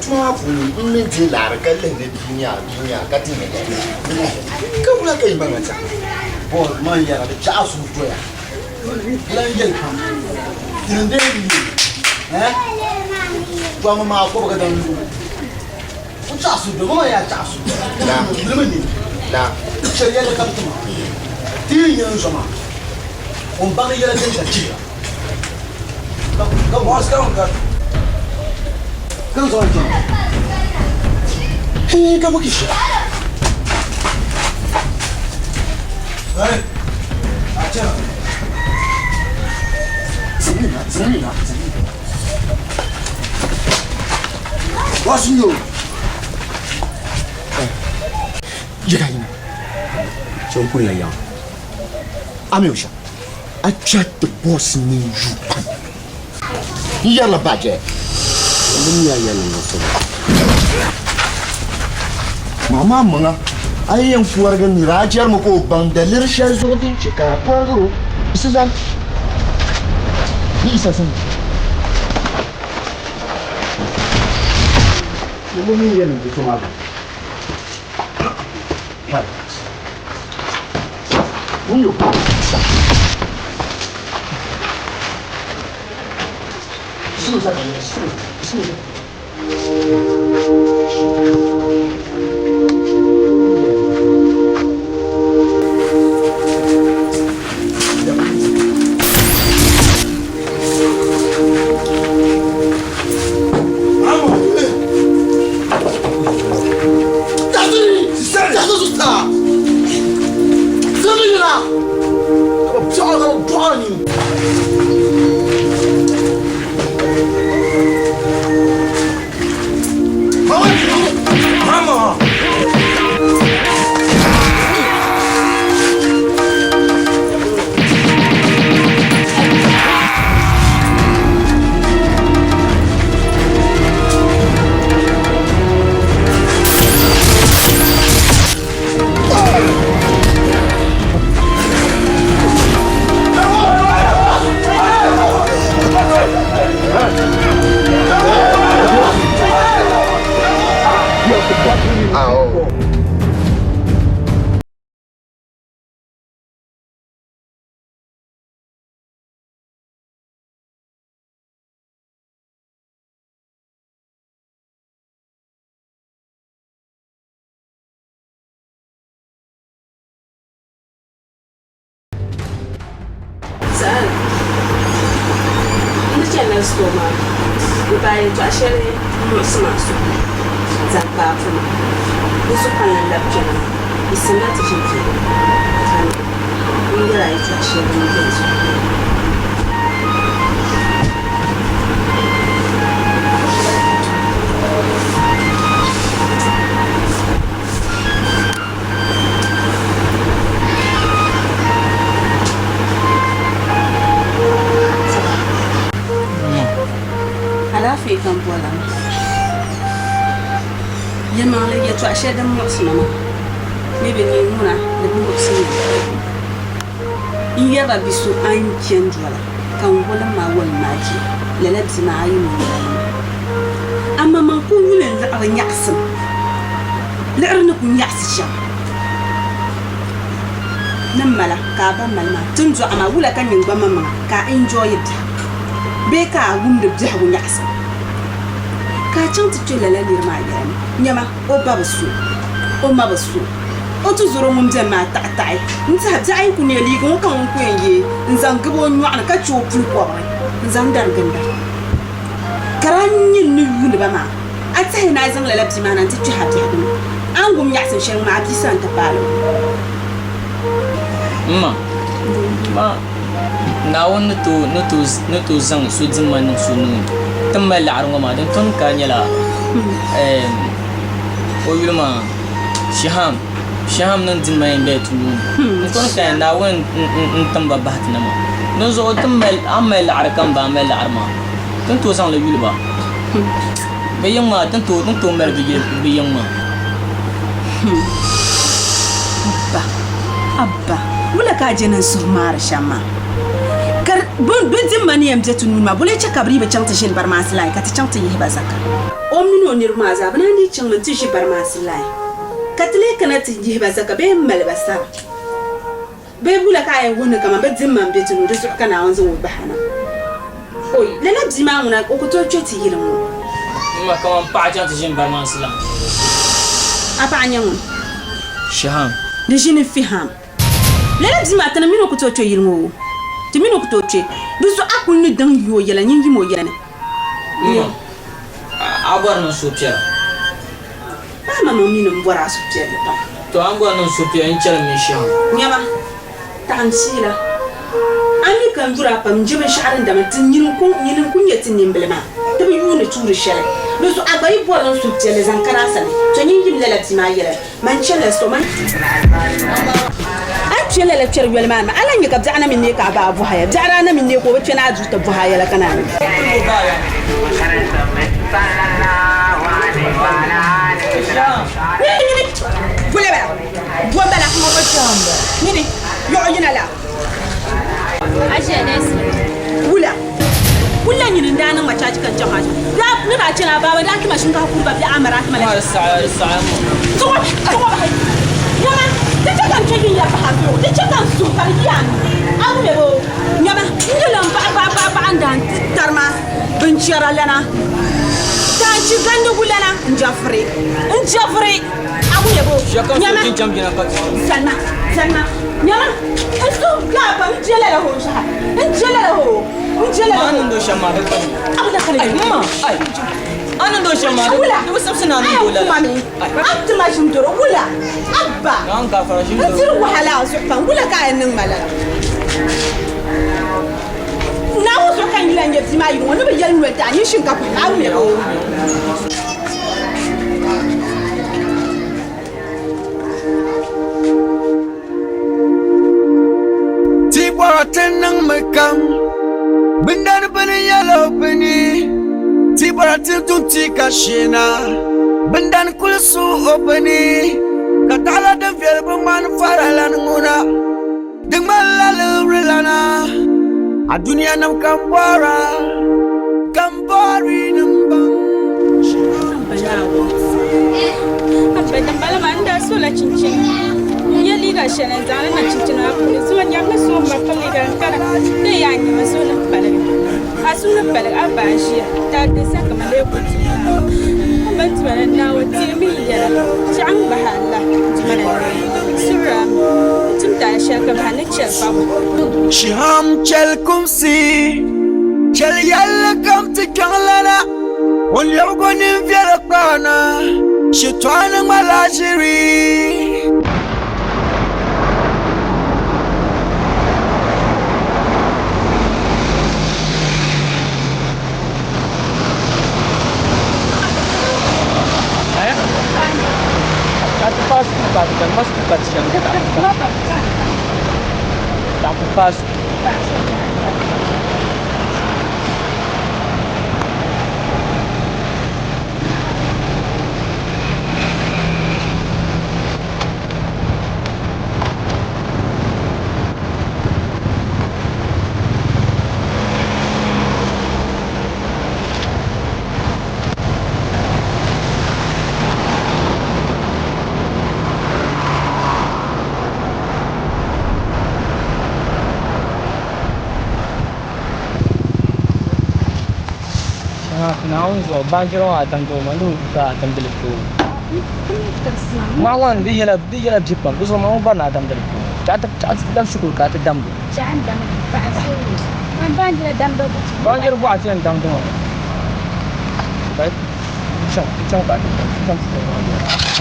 Tuma maa puuni n ni deei laɣiri ka lihi ni bia nya bia nya ka ti nya ka wula ka yi maŋa chaŋ. Bɔl man yɛra di chaɣa suhu doya di lan yɛli pam ti ni deei di yi tɔŋ maa kɔbiga dan lu o chaɣa suhu doya man yaa chaɣa suhu doya di mi ni shɛli yɛlli ka bi ti ma ti yi nya n zoma o ni baŋdi yɛla din ka chihira. A kpɛhi ti boss mini yu pam. N yɛrila bajɛ. N mi a yɛli niŋ so. Maa maa maŋa, a yi yɛn kɔrigi nira, a chɛrimi ka o baŋ daliri shɛli zuɣu din chɛ ka a kɔrigir o. Sizani, Yisa sani. N mi yɛli niŋ so maa gbuni. Saan, n ni chanila store maa m-paai yɛtɔɣ shɛli m-muɣisi ma suhu zaŋ kpa a polo. Di zuɣu ka n lan labi kpɛna maa. Yi simla ti ʒini kpe ka n yɛl a yɛtɔɣ shɛli din be n suhu ni. Alaafee ka n boli a maa. Yɛlimaŋli yɛtɔɣ shɛli din muɣisi ma maa mi bi niŋ ŋuna di bi muɣisi ma. N yɛrila bi so a ni chani dola ka n wolim maa wolim maa je, lala bia maa a yi mi yɛla li maa. Amaŋmaŋ kul yuli n liɣiri nyaɣisim. Liɣiri ni ku nyaɣisi shɛm ni mala ka a ba mali maa, ti ni dɔɣi ma wula ka nyin gba maŋmaŋa ka a enjoyi biɛhigu bee ka a wumdi biɛhigu nyaɣisim? Ka a chaŋ ti kpe lala nir maa yɛla ni, nyama, o ba bi so, o ma bi so, o tizɔro ŋun beni maa taɣitaɣi n-tɛhi biɛɣu yi ku neei liiga ŋɔ ka ŋun ku yɛn ye n-zaŋ gib o nyɔɣu ni ka che o puli kɔbiri n-zaŋ dari ginda. Ka daa nyin ni yuuni ba maa. A tɛhi ni a zaŋ lala bia maa na nti kpɛhi a biɛhigu ni, a ni wum nyaɣisim shɛli ŋ-maa a bia sani ti paal o. M ma, ma Naawuni ni tooi, ni tooi, ni tooi zaŋ so dimma niŋ so nuu ni ti mali laɣiri ŋɔ maa, din tɔni ka nyɛla, ɛɛm, o yuli maa Shiham, Shiham niŋ dimma yɛn bela ti nuu ni. Din tɔni ka nyɛla Naawuni n-tim ba bahi ti na maa. Dinzuɣu ti mali, a ni mali laɣiri kam bee a mali laɣiri maa, ti ni tooi zaŋ li yuli ba. Bɛ yiŋ maa, ti ni tooi, ti ni tooi mali bɛ yiŋ maa. Abba, Abba, wula ka a je ni n suhu maari shɛm maa? Ka bɛ dimma ni yɛn be ti nuu ni maa, bɔ lee chɛ ka bɛ dii bi chaŋ ti ʒini barimaasi lahi ka ti chaŋ ti yihi ba zaka? O mini o niriba maa zaa, bɛ naan dii chaŋmi nti ʒi barimaasi lahi ka ti lee kana ti yihi ba zaka bee m-mali ba sara. Bee wula ka a yɛn wuhi ni kaman bɛ dimma m-be ti nuu di zuɣu ka Naawuni zaŋ o bahi a na? Oi, lala bia maa ŋuna o ku tooi kpe ti yili ŋɔ. M ma, kaman paɣa chaŋ ti ʒini barimaasi lahi. A paɣa n-nyɛ ŋun? Shiham. Di ʒini Fiham. Lala bia maa, ti ni mini o ku tooi kpe yili ŋɔ o? Ti mini o ku tooi kpe. Di zuɣu a kul ni daŋ yi o yɛla, nyin yim o yɛla ni. M ma, a bɔri ni n suhupiɛla? Paɣa maŋmaŋ mi ni m bɔri a suhupiɛlli pam. Tɔ, a ni bɔri ni n suhupiɛlli, n chɛli m mini Shiham. Nyama, taɣim fiila. A mi ka n yuri a pam n-je binshɛɣu din dama ti nyini n-kul nyɛ ti nimbila maa. Ti bi yuuni tuuri shɛli. Di zuɣu a gba yi bɔri n suhupiɛlli zaŋ kani a sani, tɔ nyin yim lala bia maa yɛla. Man chɛlila so man. A ni kpe lala kpɛri yoli maa ni maa, a lahi nya ka biɛɣu na mi neei ka a ba a bɔha ya. Biɛɣu daa na mi neei ka o bi kpe ni a duu ti bɔhi a yɛla ka naan yi. Nyini nyini bole bala bo bala nyini yɔɣu yina la wula wula nyini n daa niŋ ma chaachi ka n chaŋ maa daa ni daa chana baaba daa tima shinkaafa kuriba biɛɣu amara tima la tuɣu tuɣu bahi nyama ti chɛ ka n chɛ yinya pahi a zuɣu ti chɛ ka n suhu ka di yi a ni a wumya boo nyama n nyɛla n baɣa baɣa baɣa baɣa n daa ti tarima binchɛra lana tanchi gandigu lana n jɛfiri n jɛfiri a wumya boo nyama salima salima nyama n suhu gaa pam n je lala hoo shɛha n je lala hoo n je lala hoo a bi na kali ma ai a ni do shɛm maa wula di bi sibisi ni a ni do lala kuma mi a tima ʒini doro wula abba n gafara ʒini n doro diri wahala a zuɣu pam wula ka a yɛn niŋ ma lala Naawuni zuɣu ka n yi lan nyɛ bia maa yili ŋɔ ni bi yɛli noli ti a nyin shinkafa a wumya ka o wumya. Ti bɔra ti niŋmi kam, bindani bini yɛla o bini. Ti bɔra ti dun ti ka sheena, bindani kuli su o bini. Ka taɣila din viɛli bi ŋmani faralani ŋuna. Di ŋmanila liɣirilana, a dunianim ka m bɔra, ka m bɔri ni m baŋ. Abba dimbala maa n daa sola chinchini n ye liiga shɛli n zaŋli niŋ chinchini maa puuni zuŋɔ nyammi suhu m ma pili liiga n kana di yaa nyɛmi suhu ni paligi a suhu ni paligi a ba n ʒiya ti a di sa ka ma lee ku tum Abba tuma ni Naawuni teemi n yɛla chɛɣu n gbahi a la tuma ni suhuri a mi n tum taali shɛli ka bahi ni chɛli paɣaba. Shiham chɛli kumsi, chɛli yɛlli kam ti kpiɔŋlana, o lɛbigu nini viɛla kpaana, shitɔɣu ni ŋmarila ʒiri. Naawuni zuɣu baanjira maa damdibu maa ni ka a damdili tooi maa ŋɔ di yɛla di yɛla bi pam di zuɣu maa ŋɔ bɔri ni a damdili tooi chaɣ ti dam shikuru ka a ti damdi baanjira bɔɣa ti yɛn damdi maa ka chaŋ chaŋ ka a ti chaŋ ti dam baanjira.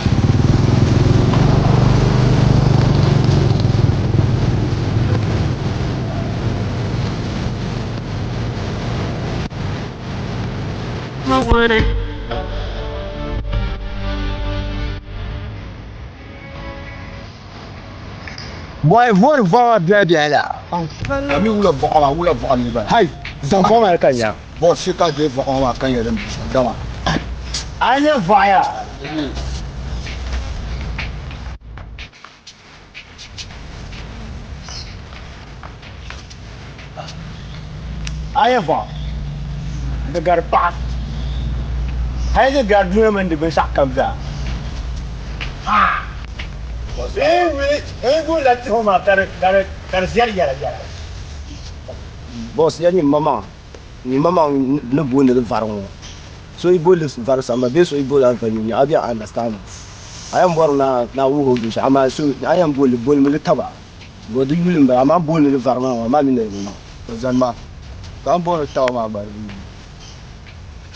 Bɔhi vɔri vɔɣa biɛla biɛla la. A mi wula vɔɣa maa wula vɔɣa ni bala. Hai zaŋ vɔɣa maa ka nya. Bɔ shi ka deei vɔɣa maa ka nya din dama. A nya vɔɣa ya. A yɛn bɔŋɔ, di gari paɣa, hali di gari dunia mini di binshɛɣu kam zaa. N yuli la tihi maa ka di viɛli yɛla yɛla. Boss, ya nyin maŋmaŋa, nyin maŋmaŋ ni booni li vari ŋɔ, so yi booli li vari samba bee so yi booli a vari nyuya, a be understand it. A yɛn bɔri ni a wuhi o binshɛɣu amaa so a yɛn booli li bolimi li taba. Bɔ di yuli m-bala amaa booni li vari maa amaa mi ni di niŋ. O zani maa ka a ni booni taba maa gba di bi yi.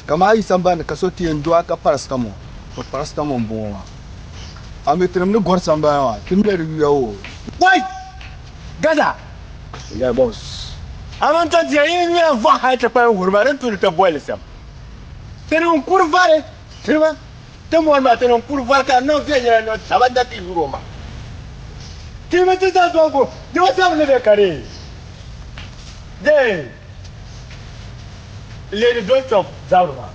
Kaman a yi sambani ni ka so ti yɛn do a ka paracetamol, to paracetamol m-bɔŋɔ maa. A mi tinim ni gɔri sambani maa, ti mi di yuya o. Wai! Gaza! Yeah, boss. A mini tɔ tia yi yuya n-vɔhi hali ti kpalim wuhiri ma din tuuli ti boli shɛm. Ti ni n-kuri vari, tirima, ti mɔri maa ti ni n-kuri vari ka di niŋ viɛnyɛla niŋ taba da ti yuri o maa. Ti mi ti zaŋ sɔŋ ku di bi sabi ni bɛ ka di dee Lady don't chop zabiri maa.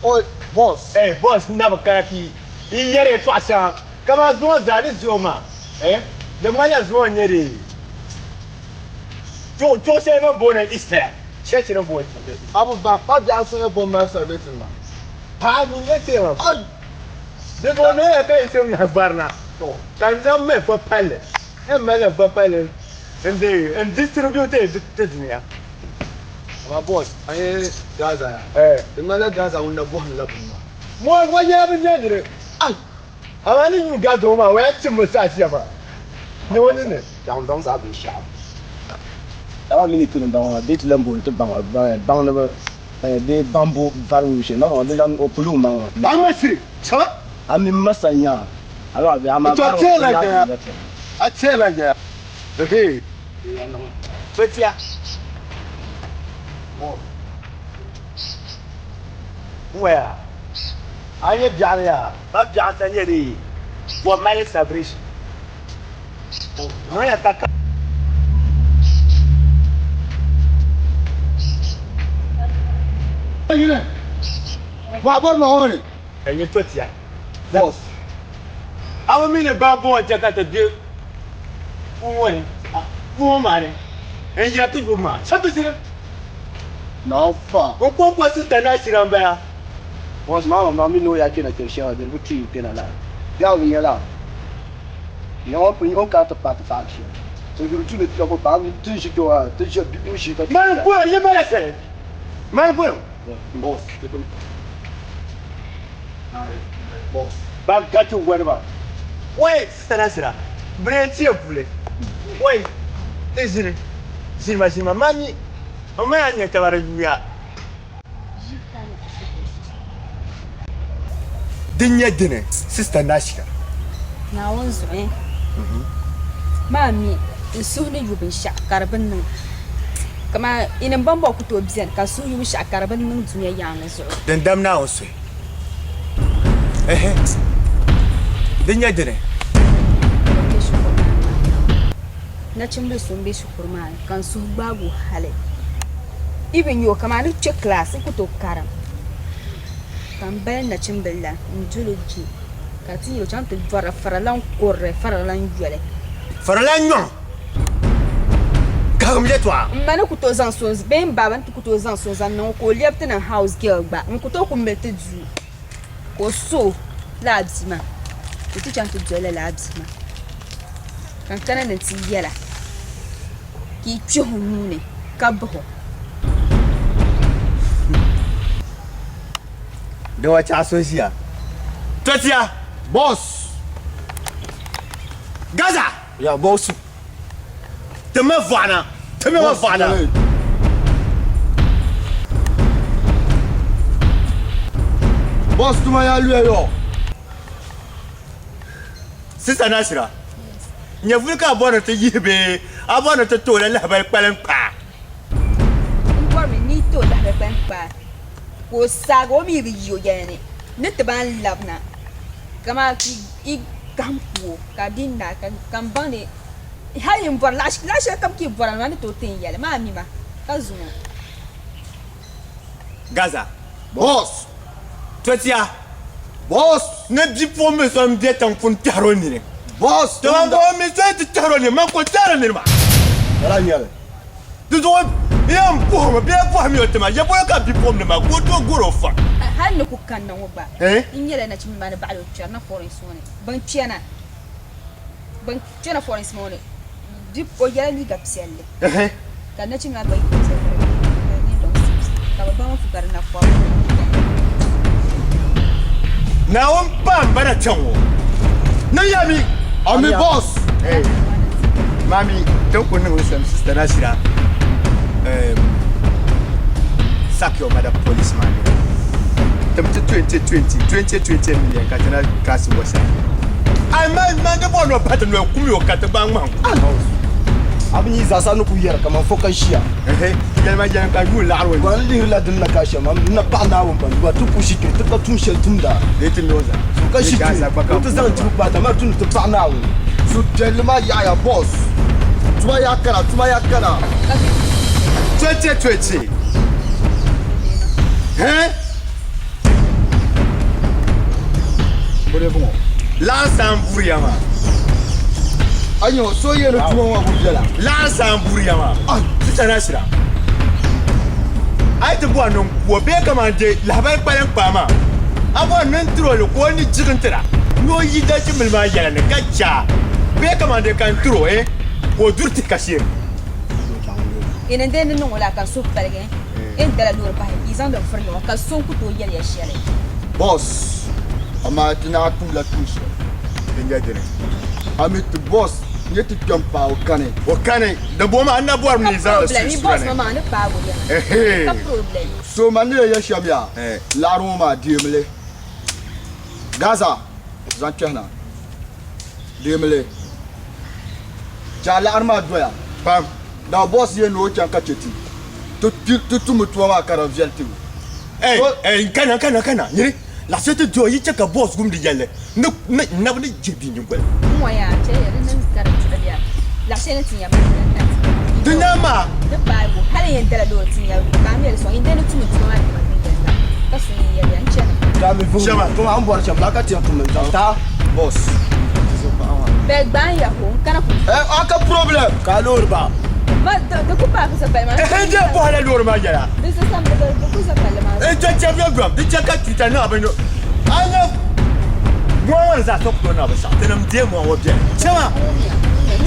Oi, boss. Eh, boss n na bi kana ti yi yɛri yɛtɔɣa shɛŋa kaman zuŋɔ zaa ni zuɣu maa eh, di ŋmanila zuŋɔ n-nyɛ di chuɣu chuɣu shɛli bɛ ni booni Easter church ni booni. A bi baŋ pa biɛɣu so nyɛ bɔn mali celebrating maa. Paɣa mi nyɛ teema. Ai! Di zuɣu niŋya ka yi tim lahi barina ka n zaŋ mali va palli, n mali la va palli n distribute ti dunia. Amaa boss, a nyɛ Gaza ya? Di ŋmanila Gaza ŋun na bɔhim la bini maa. Mo gba nyɛla bɛ nyɛndiri. Ai! Amaa ni yuui Gaza ŋɔ maa, o yɛn timmi saha shɛli maa ni o nini. Daŋ baŋ zaa binshɛɣu. Dama mi ni ti ni baŋ maa bee ti lan booni ti baŋ baŋdiba bee baŋbu vari yuui shɛli maa di lan o puli o maŋ maa. Baŋ ma siri chɛba. A mini ma sa nya a baa bee amaa To a vari teela o jɛya. nya ti. A teela jɛya. Ehe. Fetia. Waya. A nyɛ biɛɣuni yaa. Ba biɛɣu sa nyɛ di Bob Marley celebration. Niŋya ka ka. Yine. Wa bɔri ma ŋɔ ni. Ka nyɛ tɔtia. Boss. A bi mi ni ban bɔŋɔ chɛ ka ti be puu ŋɔ ni, puu ŋɔ maa ni n-yɛri ti yubu maa. Sa ti zini. Naawuni. N kɔŋko Sista Nasira m-bala. Boss maa ma mi ni o yaa kpɛna kpɛri shɛŋa di bi tuui kpɛna la. Biɛhigu nyɛla ya ŋɔ pun o kana ti paai ti paagi shɛli. So yuri tu ni ti ko paai ti ʒi kpɛ maa ti ʒi n ʒi ka. Mali bɔra yi mali shɛli mali bɔra. Boss. Boss. Ban ka ti wari ba. Wai Sista Nasira bini n tiɛ puli. Wai ti ʒini ʒinima ʒinima maa mi n ma yaa nyɛ taba di yuya. Din nyɛ dini, Sista Nashika? Naawuni zuɣu maa mi n suhu ni yu binshɛɣu ka di bi niŋ. Kaman yinim bɛn bɔri ku tooi beni ka suhu yu binshɛɣu ka di bi niŋ dunia yaaŋa zuɣu. Din dam Naawuni suhi. Ɛhɛ, din nyɛ dini? Nachimbil so m-be shikuru maa ni ka n suhu gbaagi o hali. Even yo kaman ni kpe class n ku tooi karim ka m bali nachimbil la n-doli o je ka ti nya o chaŋ ti bɔrila faralan kurili faralan yoli. Faralan nyɔŋ kahigim yɛtɔɣa. M ma ni ku tooi zaŋ so bee m baaba ni ti ku tooi zaŋ so n-zaŋ niŋ o ka o lɛbi ti niŋ house girl gba n ku tooi ku mili ti duu ka o so lala bia maa ka o ti chaŋ ti doli lala bia maa ka n kana ni n ti yɛla. Ka yi kpɛh o nuu ni ka bah o. Dama chaɣ so ʒiya. Tɔtia! Boss! Gaza! Ya boss! Ti ma vɔɣu na! Ti mi ma vɔɣu na! Boss tuma ya luya yɔ. Sista Nasira, nyɛvuli ka a bɔri ni ti yihi bee a bɔri ni ti ti o la lahibali kpalim kpaa? M bɔrimi ni yi ti o lahibali kpalim kpaa ka o saagi o mi yi bi yi o yɛla ni ni ti baŋ labina kaman yi gahim ku o ka di naai ka m baŋ ni hali yi ni bɔri laɣ shɛli kam ka yi bɔra maa ni tooi ti n yɛli maa mi ma ka zuŋɔ. Gaza. Boss! Tɔtia. Boss! Ni bipuɣimbil so m-be tiŋ puuni kpɛhir o nini. Boss! Ti man ka o mi so ti kpɛhir o nini, man ka o kpɛhiri nini maa. Lala n-nyɛ li. Di zuɣu Yɛn puhimi bee bɔhimi o tima, ya bɔli ka bipuɣimdi maa ka o tooi gɔri o fa. Hal ni ku kanna ŋɔ gba, n nyɛla nachimba maa ni baɣili o kpɛri na forinsi ŋɔ ni. Bɛn kpɛna, bɛn kpɛna forinsi ŋɔ ni, di, o yɛla liiga piɛlli, ka nachimba maa gba ye liiga piɛlli ka di nyɛ long sleeves, ka bɛ ba ŋɔ fu ka di na kɔri Naawuni pa m ba na kpɛŋ ŋɔ. Niŋ ya mi. Ami boss. Hey, mami, din ku niŋ n sister Nashira, sack your mother police man. Tim ti 2020, 2020 million ka ti na kasi wasa. Ai ma ma di bɔ no ba ti no kumi o ka ti gba ŋmaŋ. A bi yi zaasa ni ku yɛri kaman fo ka ʒiya. Yɛlima yɛlim ka yuui laɣiri o. Gba n lihirila din na ka shɛm, n na paɣi Naawuni ban gba ti ku ʒi kpe, ti ka tuun shɛli tumda. Di ti mi o zaa. So ka ʒi kpe, o ti zaŋ dibu kpaata, amaa tu ni ti paɣi Naawuni. Suhupiɛlli maa yaɣiya boss. Tuma yaa kana, tuma yaa kana. Cheche cheche. Hɛn? Laɣinsa m-buriya maa. Ayo, so yɛli tuma ŋɔ bi viɛla. Laɣinsa m-buriya maa. Sister Nashira, a yi ti bɔri ni n ku o bee kaman je lahabali kpalim kpaa maa, a bɔri ni n tiri o li ka o ni jigi n-tira ni o yi dachimbil maa yɛla ni ka chɛ a bee kaman de ka n tiri o eh ka o duri tihi ka sheeri. Ina n-dee ni niŋ o la ka n suhu paligi n dala loori pahi ka yi zaŋdi n firi ŋɔ ka so n-ku tooi yɛli ya shɛli. Boss, amaa ti naa tumla tuun shɛli. Din nyɛ dini? A mi ti boss nyɛ ti kpɛm paai o kani. O kani, di bo maa n na bɔrimi ni yi zaŋ li Ka problem, suhi yi boss sura ni. ŋɔ maa ni paagi o yɛma. Ehee. Ka problem. So man ni yɛn yɛli shɛm yaa, laɣiri ŋɔ maa deemi li. Gaza zaŋ kpɛhi na, deemi li. Chɛ a laɣiri maa doya pam. Daa boss yɛn ni o chaŋ ka chɛ ti, ti tummi tuma maa ka di viɛli ti o. Ɛɛ, ɛɛ, n kana, n kana, n kana, nyini, laɣisi ti di o, yi chɛ ka boss gumdi yɛlli, ni, ni, n nabi ni je bia nyingoli. N ŋɔ yaa, chɛ ya di niŋ ka di tuɣili ya, laɣ shɛli ni ti nya maa, di ka ti. Di nya maa. Di paai o, hali n yɛn dala loori ti nya ka a mɛli sɔŋ, yin dee ni tummi tuma maa dima viɛnyɛliŋga, ka so yɛn yɛli ya, n chani. Daa mi vuhim Shɛba. tuma a ni bɔri shɛm la ka tiɛhi tummi n-zaŋ ti a. Boss, ti zo paɣa maa. Bɛ gbaai ya ho, n kana ku. Eh, a ka problem. Ka a loori ba. Ma, di ku paai ku za palli maa. Ehe, n dee bɔhi la loori maa yɛla. Di zo sam, di ku za palli maa zuɣu. N chɛ chɛbu ya dom, di chɛ ka tuuta niŋ a bɛ ni. A nya mɔɣu ŋɔ ni zaa so ku tooi niŋ a binshɛɣu, tinim deei mɔɣu ŋɔ biɛli. Chɛ ma,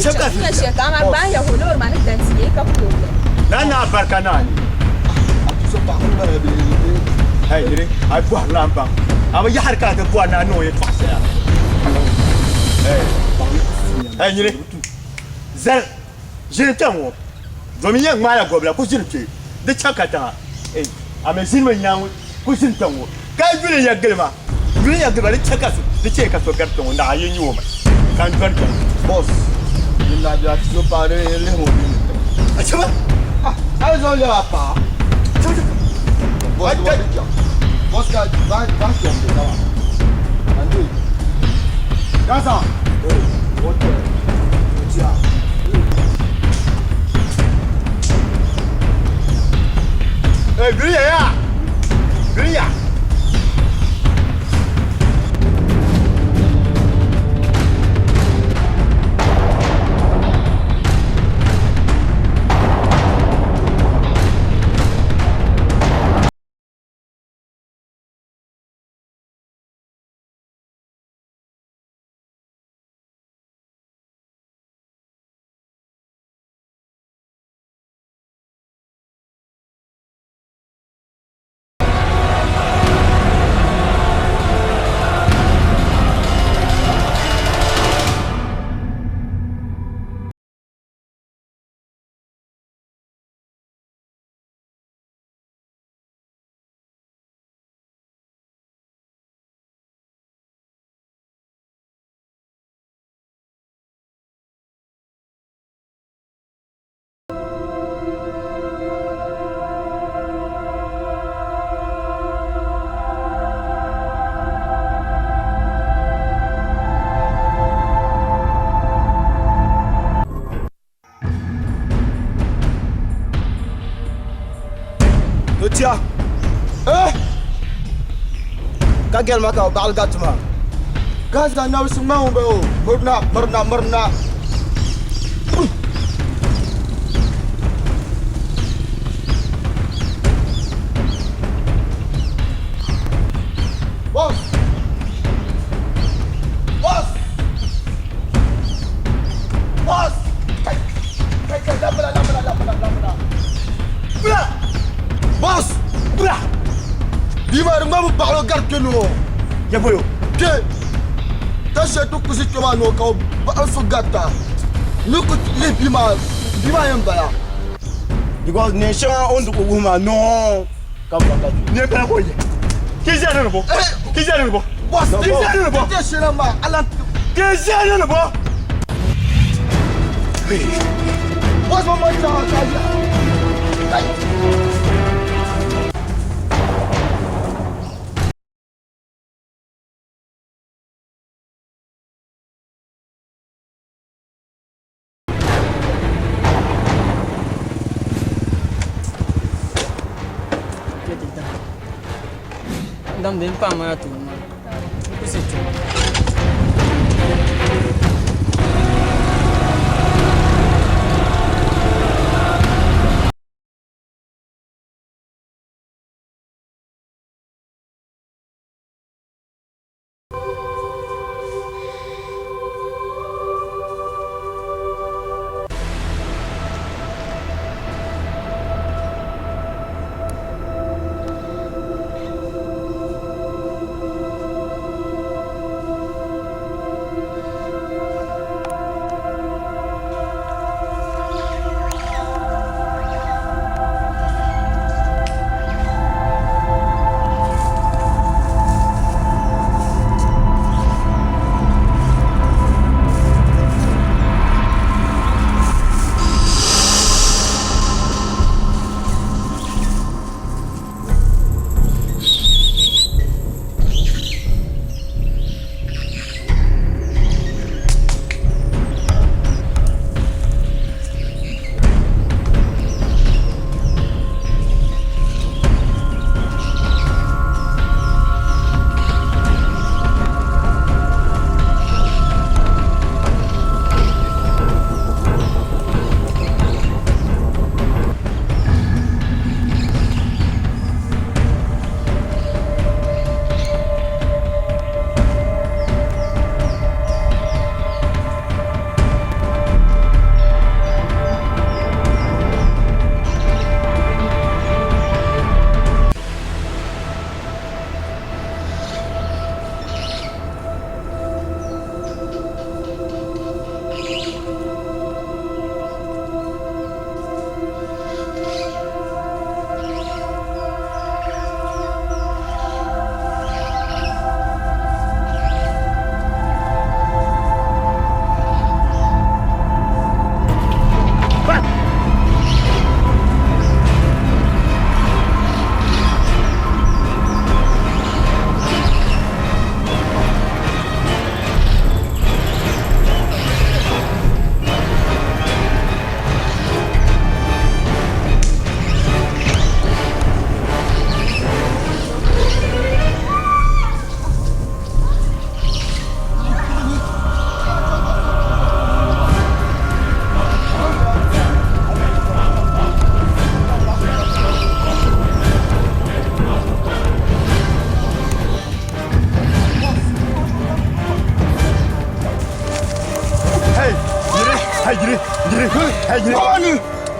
chɛ ka N nya shɛli ka amaa gbaai ya ho loori maa ni dansi ya, yi ka problem. Naa naa barika naa ni. A tu so paɣa kuli bala bee bee. Hey, niri, a yi bɔhiri la m-baŋ. A bi yaɣiri ka a ti bɔri ni a niŋ o yɛtɔɣa shɛli a. Hey, hey, niri, zali ʒini kpɛŋ ŋɔ. Domin yɛn ŋmaala gɔbila ku ʒini kpe, di chaŋ katiŋa. Hey, a mi ʒinimi n-nyaŋ ku ʒini kpɛŋ ŋɔ, ka yuli ya gili ma. Yuli ya gili ma, di chɛ ka so, di chɛ ka so gari kpɛŋ ŋɔ, naɣ a yi nya o mi, ka n dɔni kpɛŋ. Boss, nyin naa bia ti zo paai di lihi o mini tiŋ. A chɛ ma. Ah, a yi zaŋ lɛbi a paɣa. Boss, di di chaŋ. Boss ka bahi bahi kpɛm be dama. Ande. Gaza. Hey, what the? What ya? Hey, yuli ya ya. Yuli ya. Tia eh ka gɛlima ka bi baɣali gariti maa Gaza nabisi ŋmaŋ bɛ o mirina mirina mirina. Bia maa di ŋmami baɣili o gari kpe ni o. Ya polo. Kpe. Ka shɛli ti kusi kpe maa ni o ka o baɣili so garita. Ni ku lihi bia maa, bia maa yɛn bala. Because neen shɛŋa o ni ti ku wuhi maa noo ka bɛ ka kpe. Neen pala ka o ye. Ki ʒiya ni ni bo. Ki ʒiya ni ni bo. Boss, Ki ʒiya ni ni bo. Ti shɛli maa, ala. Ki ʒiya ni ni bo. Boss, ma ma chaŋ ka ya. Damdi n paɣa maa tooni maa n ku ʒi kpɛ.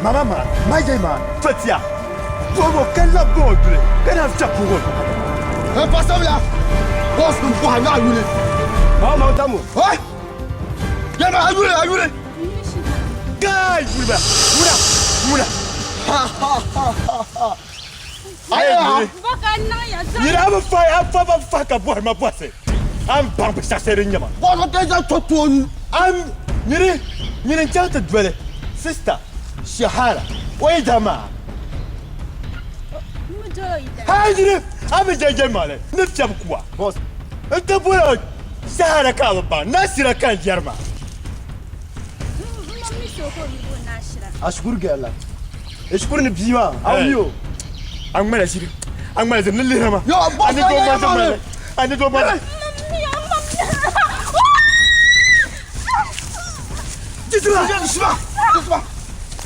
Mama ma, ma je ma, fatia. Bobo kala bodre, kana fta pugo. Eh, pasam la. Boss dum ko ha yule. Ma ma tamu. Hey! Yama ayule ayule. Kai, mula, mula, mula. Ha ha ha ha ha. Aya. Yira ba fa fa ba fa ka bo ma bosse. Am bang ba sasere nyama. Boss te za toton. Am nyiri nyiri chata dwele. Sister Shahara. Wai dama. Hai nyiri am jeje male. Ne fiam kuwa. Boss. Nta bola Shahara ka ba nasira kan jarma. Ashukuru ga Allah. Ashukuru ni biwa. Awiyo. An mala shiri. An mala zin lirama. Yo, boss, Ani do ma mala. Ani do ma. Doucement, doucement, doucement,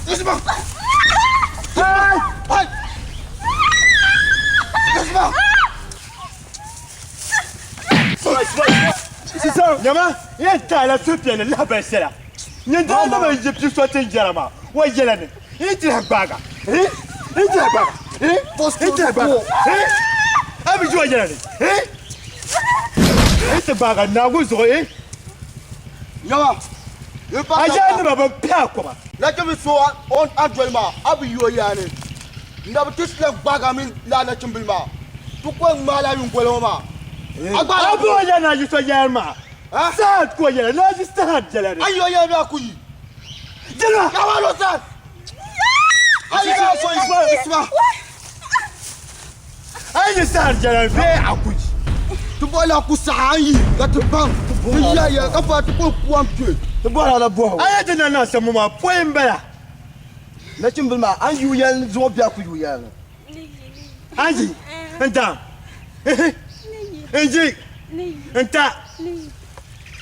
doucement. Hey, hey. Doucement. Sisan ɲama ye ta la so piɛlli lahabali sɛla nyin daa nama n yi so ti jɛra wa yɛla ni i ti gbaga i ti gbaga i ti gbaga. A bi ʒi o yɛla ni, eh? N ti gbaagi a Naawuni zuɣu, eh? Nyama, yi pa A yaanima bɛn piɛ a kɔba. Nachimbil so o ni doli maa, a bi yi o yaa ni. N na bi ti lan gbaag a mini lala nachimbil maa. Ti ko ŋmaai la yuŋgoli ŋɔ maa. A gbaag A bi o yaa ni a yi so yaani maa. Saha ka o yɛla ni a yi saha biɛla ni. A yi o yɛli bee a ku yi? Jɛlima! Nyama lo sani! A yi a so yi sima. A yi saha biɛla ni bee a ku yi? Ti bɔhila a ku saha a yi ka ti baŋ ti ya yɛli ka fa ti ku kuam kpe. Ti bɔhila la bɔhigu. A yi ti na niŋ shɛm ŋɔ maa pɔi m-bala. Nachimbila maa, a ni yi o yɛli ni zuŋɔ bee a ku yi o yɛli ni? A yi n-daŋ, n yi n-ta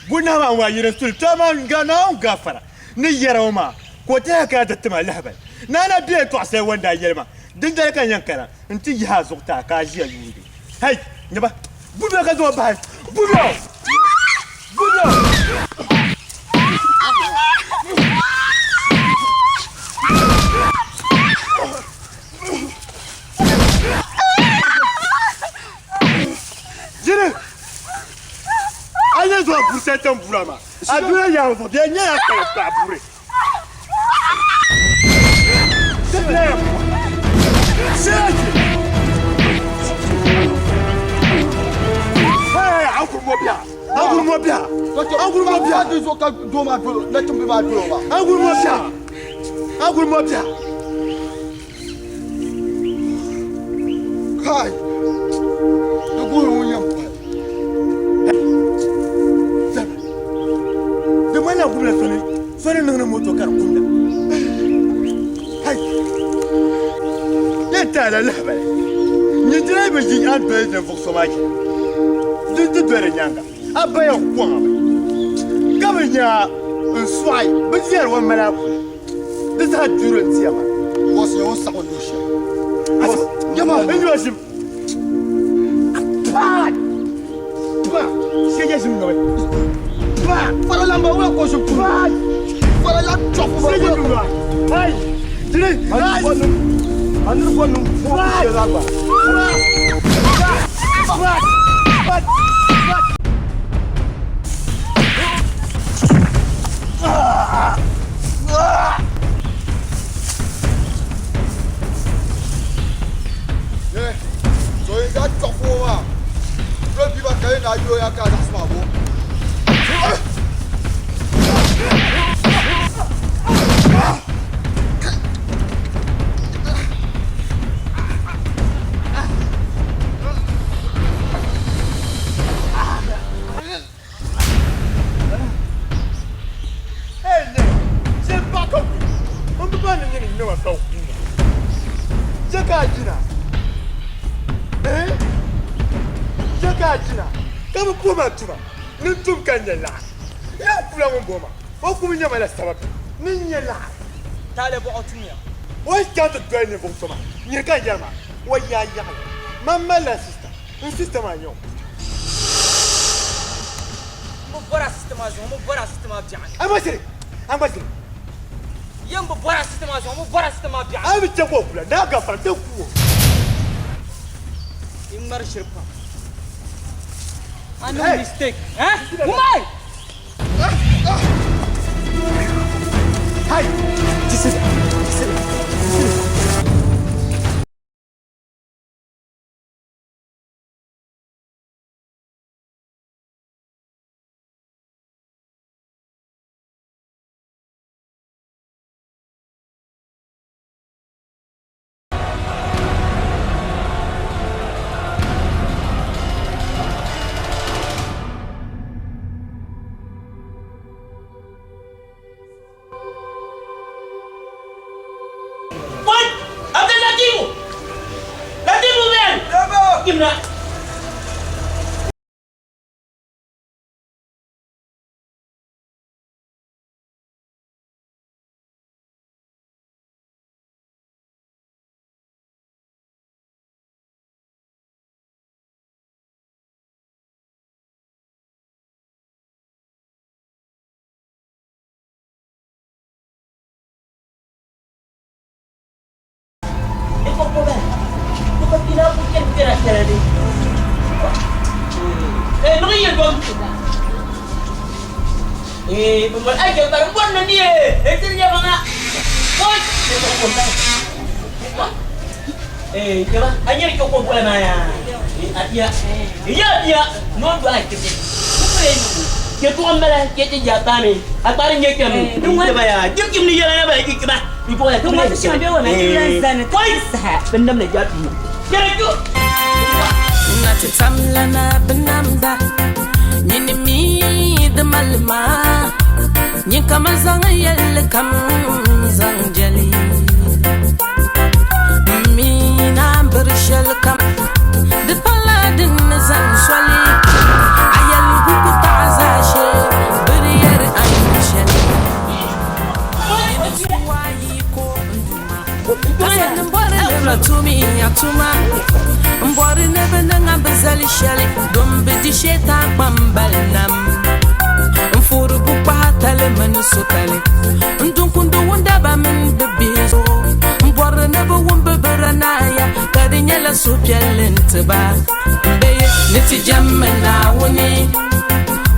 bunahi maa ŋun yi di suli to amaa n Naawuni gaafara ni yɛra ŋɔ maa ka o tɛha kana ti tim a lahibali. Naa na bɛ tɔɣisiri o ni daa yɛli ma dindali ka n yɛn kana nti yihi a zuɣutaa ka a ʒiya yuundi. Hei! Nyaba! Gubi o ka zaŋ o bahi! Gubi o! Gubi o! Jini! A yɛn zaŋ buri shɛli tim bura maa, a duna yaɣi zuɣu bee nyɛla kali paɣa buri. Kai! Di guhiri ŋun yɛn pahi. Di ŋmanila gubila soli soli niŋdi moto ka di kumda. Hai! Yɛn taala lahabali. Nyin dina yi bi ʒi a ni doli ninvuɣ so maa chana, din ti doli di nyaaŋa, a ba yɛn kɔŋ a mi. Ka bi nya n sɔɣi bɛ yɛri o mali a puli. Di zaa duri n tia maa. Boss nyɛ ŋun saɣi o nuu shɛli. Nyama n yo ʒim. Pa! Pa! Shege ʒim nɔbi. Pa! Fara lamba wula ko ʒim puli. Pa! Fara la chɔfu ba Shege ʒim nɔbi. Hai! Jini! Hai! A niri bɔ niŋ fo shɛli la gba. Pa! Pa! Pa! Pa! Pa! So yi daa chɔɣifu ŋɔ maa, doli bia maa ka yi naa yuli o ya ka a zaɣisi maa bo. Taali buɣa tumya. O yi chaŋ ti doli ninvuɣ so maa, nyini ka n yɛri maa, o yaa yaɣili. Man malila sista, n sista maa n-nyɛ o. M bi bɔri a sista maa zuɣu, m bi bɔri a sista maa biɛɣu ni. A gba shiri, a gba shiri. Ye m bi bɔri a sista maa zuɣu, m bi bɔri a sista maa biɛɣu ni. A bi chɛ ka o kula, naa gafara ti ku o. Yi ŋmari shiri pam. A niŋ mistake. Eh? Wumai! Hai! Tisili, tisili, tisili. Eh, bambal ay ke bar bon na ni eh tir nya banga. Oi. Eh, ke ba anya ko ko bola na ya. Eh, atia. Ya ya, no do ay ke. Ke tu ambala ke te ja ta mi. A kpari nye kem. Ni ba ya. Jim jim ni yela na ba ki ba. Ni ko ya. Dun wata shɛŋa bɛ wala ti lan zani ti saha. Bindam na ja tu. Kere ju. Na ti tamlana binamda nyini mi di malima nyin kama zaŋ yɛlli kam zaŋ jɛli mi naan biri shɛli kam di pala din ni zaŋ soli a yɛligu ku taɣi zaashee biri yɛri a ni shɛli tumi ya tuma n bɔri ni bi niŋa bi zali shɛli din bi di sheetan kpambali nam n fuuri bu kpaha tali mini sotali n dunkundi wundaba mini bi bihi zuɣu n bɔri ni bi wum bi bira naaya ka di nyɛla suhupiɛlli n ti ba n be ni ti jɛmmi Naawuni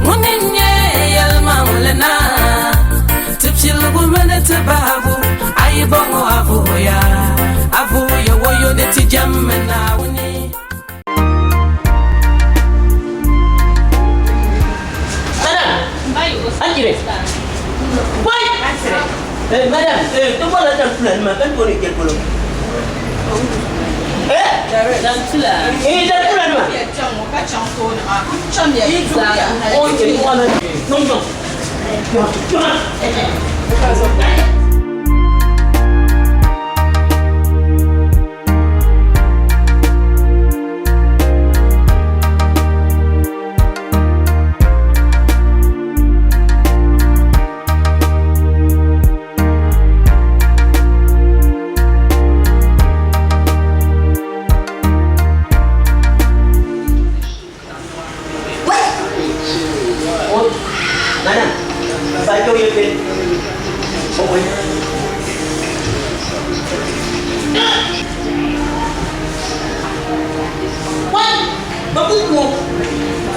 ŋuni n nyɛ yɛlimaŋli naa ti piligu mini ti bahigu a yi bɔŋɔ a vuhiya a vuhiya woyo ni ti jɛmmi Naawuni. Madam. Anjire. Wai. Eh, madam, eh, to bola tan fulani ma kan to ne ke bolo. Eh? Dan tula. Eh, dan fulani ma. Oh, ke ni wala. Non non. Oh, madam. Ba jo ye pe. Oh, wai. Wai. Ba ku ku.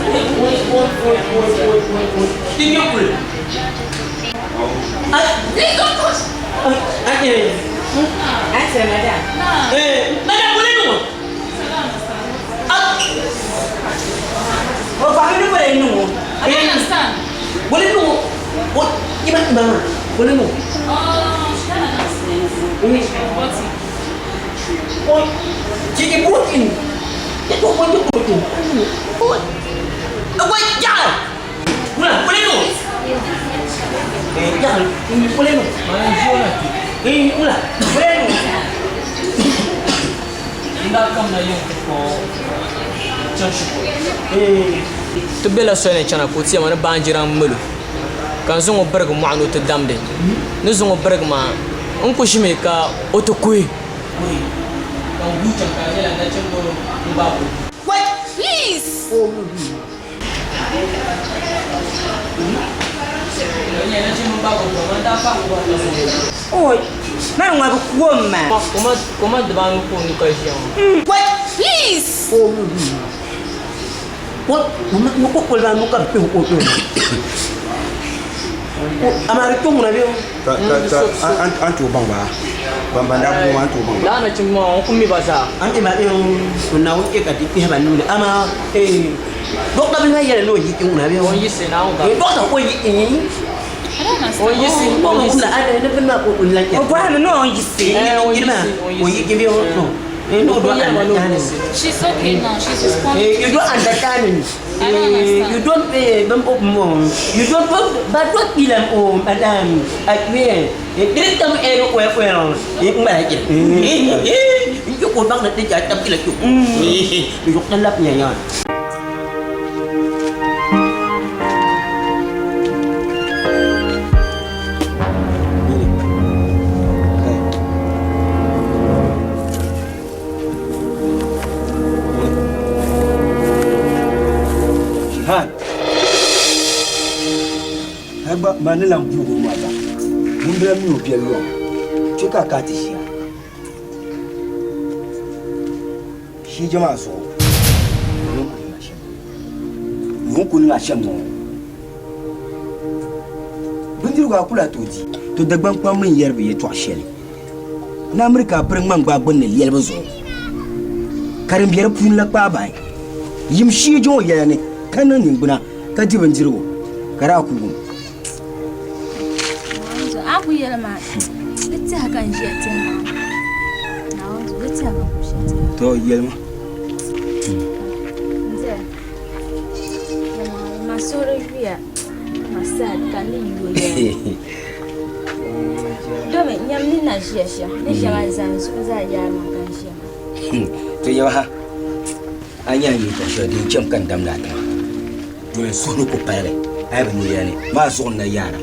Oi, oi, oi, oi, oi, oi, oi, oi. Tin yo kul. Ah, ah, eh. Ase madam. Eh, madam boleh nunggu? Ah, O fahami ni boleh nunggu. I don't understand. boleh nunggu. Oh, gimana gimana? Boleh nunggu. Oh, she had an accident. Ini I bought it. Oh, jadi buatin. Itu apa itu buatin? Oh, apa jangan? Mula, boleh nunggu. Eh, jangan. Ini boleh nunggu. Eh, mula, boleh nunggu. N daa kamina yiŋ ti kpuɣi chaŋ shikuru. Eh, Ti bela soli ni chana ka o ti yɛli ma ni baanjira m-mali o ka n zaŋ o birigi mɔɣu ni o ti damdi. Ni zaŋ o birigi maa n ku ʒimi ka o ti kuhi. Ka n guui chaŋ ka di nyɛla nachimba n-gbaagi o. Please. Ka di nyɛla nachimba n-gbaagi o man daa paagi o ka zaŋ o. Oi, man ŋɔ bi kuom maa. Koma dibaanu ka o nu ka ʒiya ŋɔ. Please. What? Mo ko la mo ka pe ko ko. Amari to nguna bi. Ka ka ka an an to ban ba. Ban ban da kuma an to ban ba. La na chimma on kummi ba sa. An ti ma e na wo e ka ti pi ba nu ama e doctor bi na yele no yi ki una bi On yisi na on ka. E doctor ko yi ki I don't understand. On yisi ko on mo yisi. na ade ne bi na ko la O bɔhimi ni o yiɣisi. Eh, on ma yisi on o yi yisi. ki bi o no e no do Ko yɛlima ni o understand yisi. She's okay now. She's responding. Eh, you don't understand. I don't understand. You don't pay them up more. You don't but what kill them oh madam. I swear. Direct tam eh well well. Eh mbak aja. Eh, you ko bang na ti tam kila chu. You tan lap nya ya. Han. Hai gba ma ni lan buugi o maa gba. Ŋun bila mi o biɛli lɔŋ. Kpe ka a ka ti ʒiya. Shija maa zuɣu, ŋun ku niŋ a shɛm. Ŋun ku niŋ a shɛm ŋɔ. Bindirigu a ku lahi tooi di. To Dagbaŋ kpamba n yɛri bɛ yɛtɔɣ shɛli ni America piri ŋmangbaa gbunni lɛlibu zuɣu ka din be di puuni la kpaai bahi. Yim shee je o yɛla ni ka niŋ ningbuna ka di bindirigu ka daa ku wum. A ku yɛli ma di tɛha ka n ʒiya tɛha maa. Naawuni zuɣu di tɛha ka n ku ʒiya tɛha. To yɛlima. N diya ma suhuri yuya ma sad ka n ni yu o yɛla. Domi nyam ni na ʒiya shɛm ni ʒiya maa zaa n suhu zaa yaari ma ka n ʒiya maa. To yɛma ha a nya n yɛltɔɣ shɛli din chɛm ka n damdi a tiŋa. Doli n suhu ni ku paligi a yi bi nyo ya ni maa zuɣu n na yaara.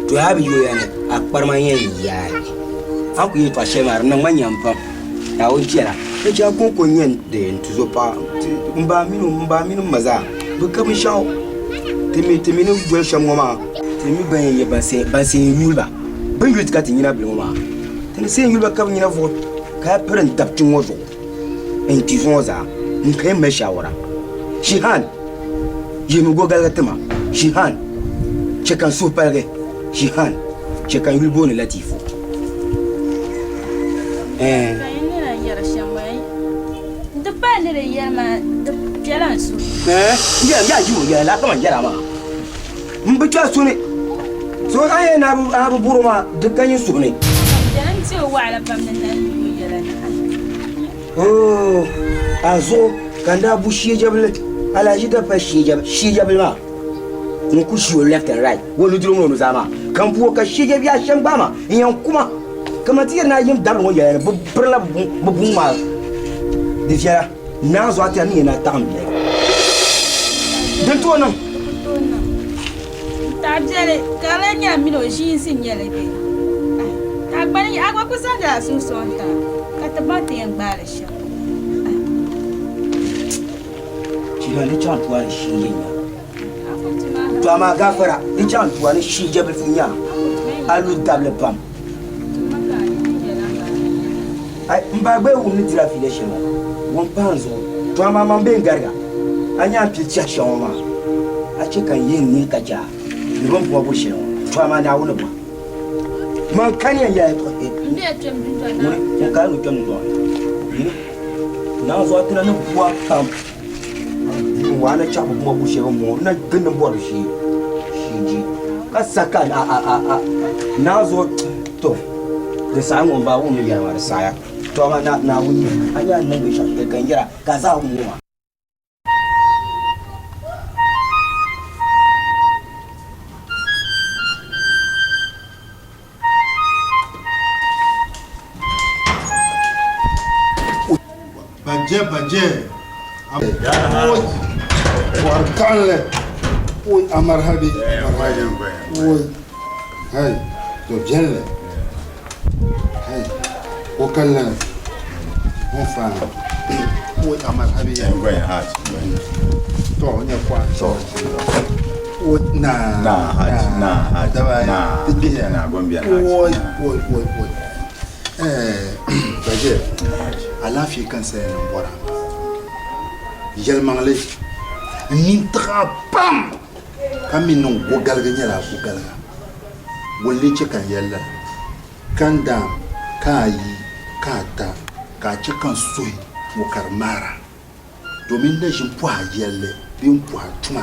To a yi bi yo ya ni a kparima yɛn yaai. A ni ku yɛltɔɣ shɛli maa di niŋ ma nyam pam. Naawuni viɛla ka chɛ a kɔŋko n-nyɛ n tuzɔpaɣa. M ba mini m ba mini m ma zaa bɛ ka binshɛɣu. Ti mi ti mi ni doli shɛm ŋɔ maa, ti mi ban yɛn nyɛ ban seen yuli ba. Bɛ ni yuli ti ka ti nyina bili ŋɔ maa, ti ni seen yuli ba ka bɛ nyina vuɣi ka piri n-tabi ti ŋɔ zuɣu n-kpi zuŋɔ zaa. N ka yɛn mali shaawara. Shihan, yihimi gɔgaliga ti ma. Shihan, chɛ ka n suhu paligi. Shihan, chɛ ka n yuli booni Latifu. Ɛɛn. Ka yi ni na yɛri shɛm ŋɔ, di pala ni di yɛli maa, di piɛla n suhu. Ɛɛn, n yɛla, yaa yi o yɛla, laa kaman yɛla maa. M bi kpɛri so ni. So a yɛn ni a bi bɔr o maa, di ka nyin suhu ni. Ka piɛla n-ti o waɣila pam ni na yi o yɛla ni a. Oo, a zuɣu ka n daa bu shiejabili, alahichi da pali shiejabili maa. N ku shi o left and right, o nudirigu mini o nuzaa maa, ka n bu o ka shiejabili a shɛm gbaai ma, n yɛn ku ma. Kaman ti yɛri ni a yim dabili ŋɔ yɛla ni bɛ birila bɛ buŋ maa di viɛla, naa zuɣu a tɛha ni yɛn na taɣim biɛli. Din tooi niŋ. Di ku tooi niŋ. N-taɣi biɛli ka di lahi nyɛ a mini o ʒiinsi n-nyɛ li bee? Ahi! Ka a gba ni a gba ku zaŋdila a suhu sɔŋ tiŋa ka ti baŋ ti yɛn gbaai li shɛm. Ahi! Chiha ni chaŋ tua ni shii yɛn nya. To amaa gafara di chaŋ tua ni shii jɛbilifu nya a lu dabili pam. Ai m ba gba yi wum ni dira fiila shɛli ŋɔ ŋun pahi n zuɣu. To amaa man bee n gariga a nya n pili tɛhi shɛŋa ŋɔ maa a chɛ ka n yihi n nini ka chɛ a ni bɛ ni bɔbi buri shɛli ŋɔ. To amaa Naawuni ni bɔhi man kani ya yɛla tɔhi ŋuni ŋun kana ni o kpɛm dundɔŋ ni. Naanzuɣu a tila ni bua pam. N waa na chaɣ bi buma bu shɛba m-bɔŋɔ, n na gindi m bɔri shee ji ka sa ka a a a a naanzuɣu to di saɣi ŋɔ m-baa wum ni yɛra maa di saɣiya to amaa na Naawuni ni a nya a ni niŋ binshɛɣu shɛli ka n yɛra ka a zaa wum ŋɔ maa. Bajɛ bajɛ Bɔri kaɣinli Oy amarhabi Oy hay to viɛlli hay o kanna n fa Oy amarhabi To nya kwa Oy na na na na na Oy oy oy oy Bajɛ, alaafee ka n saya ni m-bɔra a maa. Yɛlimaŋli, n nini tiɣi a pam ka mi niŋ gogaligi nyɛla a gogaliga. Wulli n-chɛ ka n yɛli lala? Ka n daam, ka a yi, ka a ta, ka a chɛ ka n suhi ŋɔ ka di maara. Domin n na ʒi m-pɔhi a yɛlli bee m-pɔhi a tuma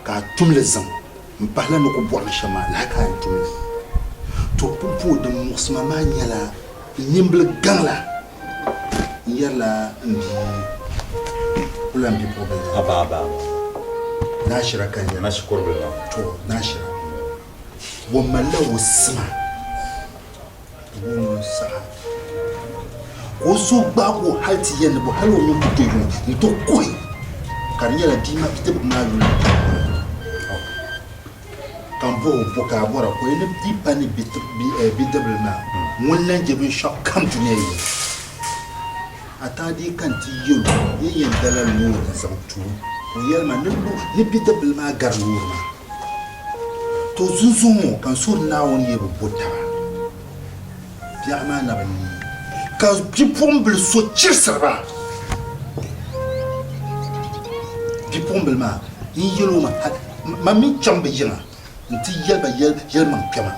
ka a tum li zaŋ m-pahila ni ku bɔri li shɛm maa, lahi ka a yɛn tum li. To pumpɔŋɔ din muɣisi ma maa nyɛla n nimbili gaŋ la n yɛrila m bia kula m bipuɣimbila Naashira ka n yɛra. To Naashira, o malila o sima. Ŋun saha ka o suhu gbaag o hal ti yɛli ni bo hal o mini ku to yuŋ n-ti kuhi ka di nyɛla bia maa bidibigi maa yuli ka m bɔh o bo ka a bɔra ka o yɛli ni di pa ni bidibili maa ŋun lan je binshɛɣu kam dunia yi a taa dii ka n-ti yɛl o ni yɛn dala loori n-zaŋ ti o ka o yɛli ma ni bidibili maa gari loori maa. To zunzuŋ ŋɔ ka n suhiri Naawuni yi bi bo taba, biɛɣu maa na bi neei, ka bipuɣimbila so chirisiri ba. Bipuɣimbila maa n-yɛl o ma, Man mi chaŋ bɛ yiŋa. N-ti yɛli ba yɛlimaŋ kpɛma.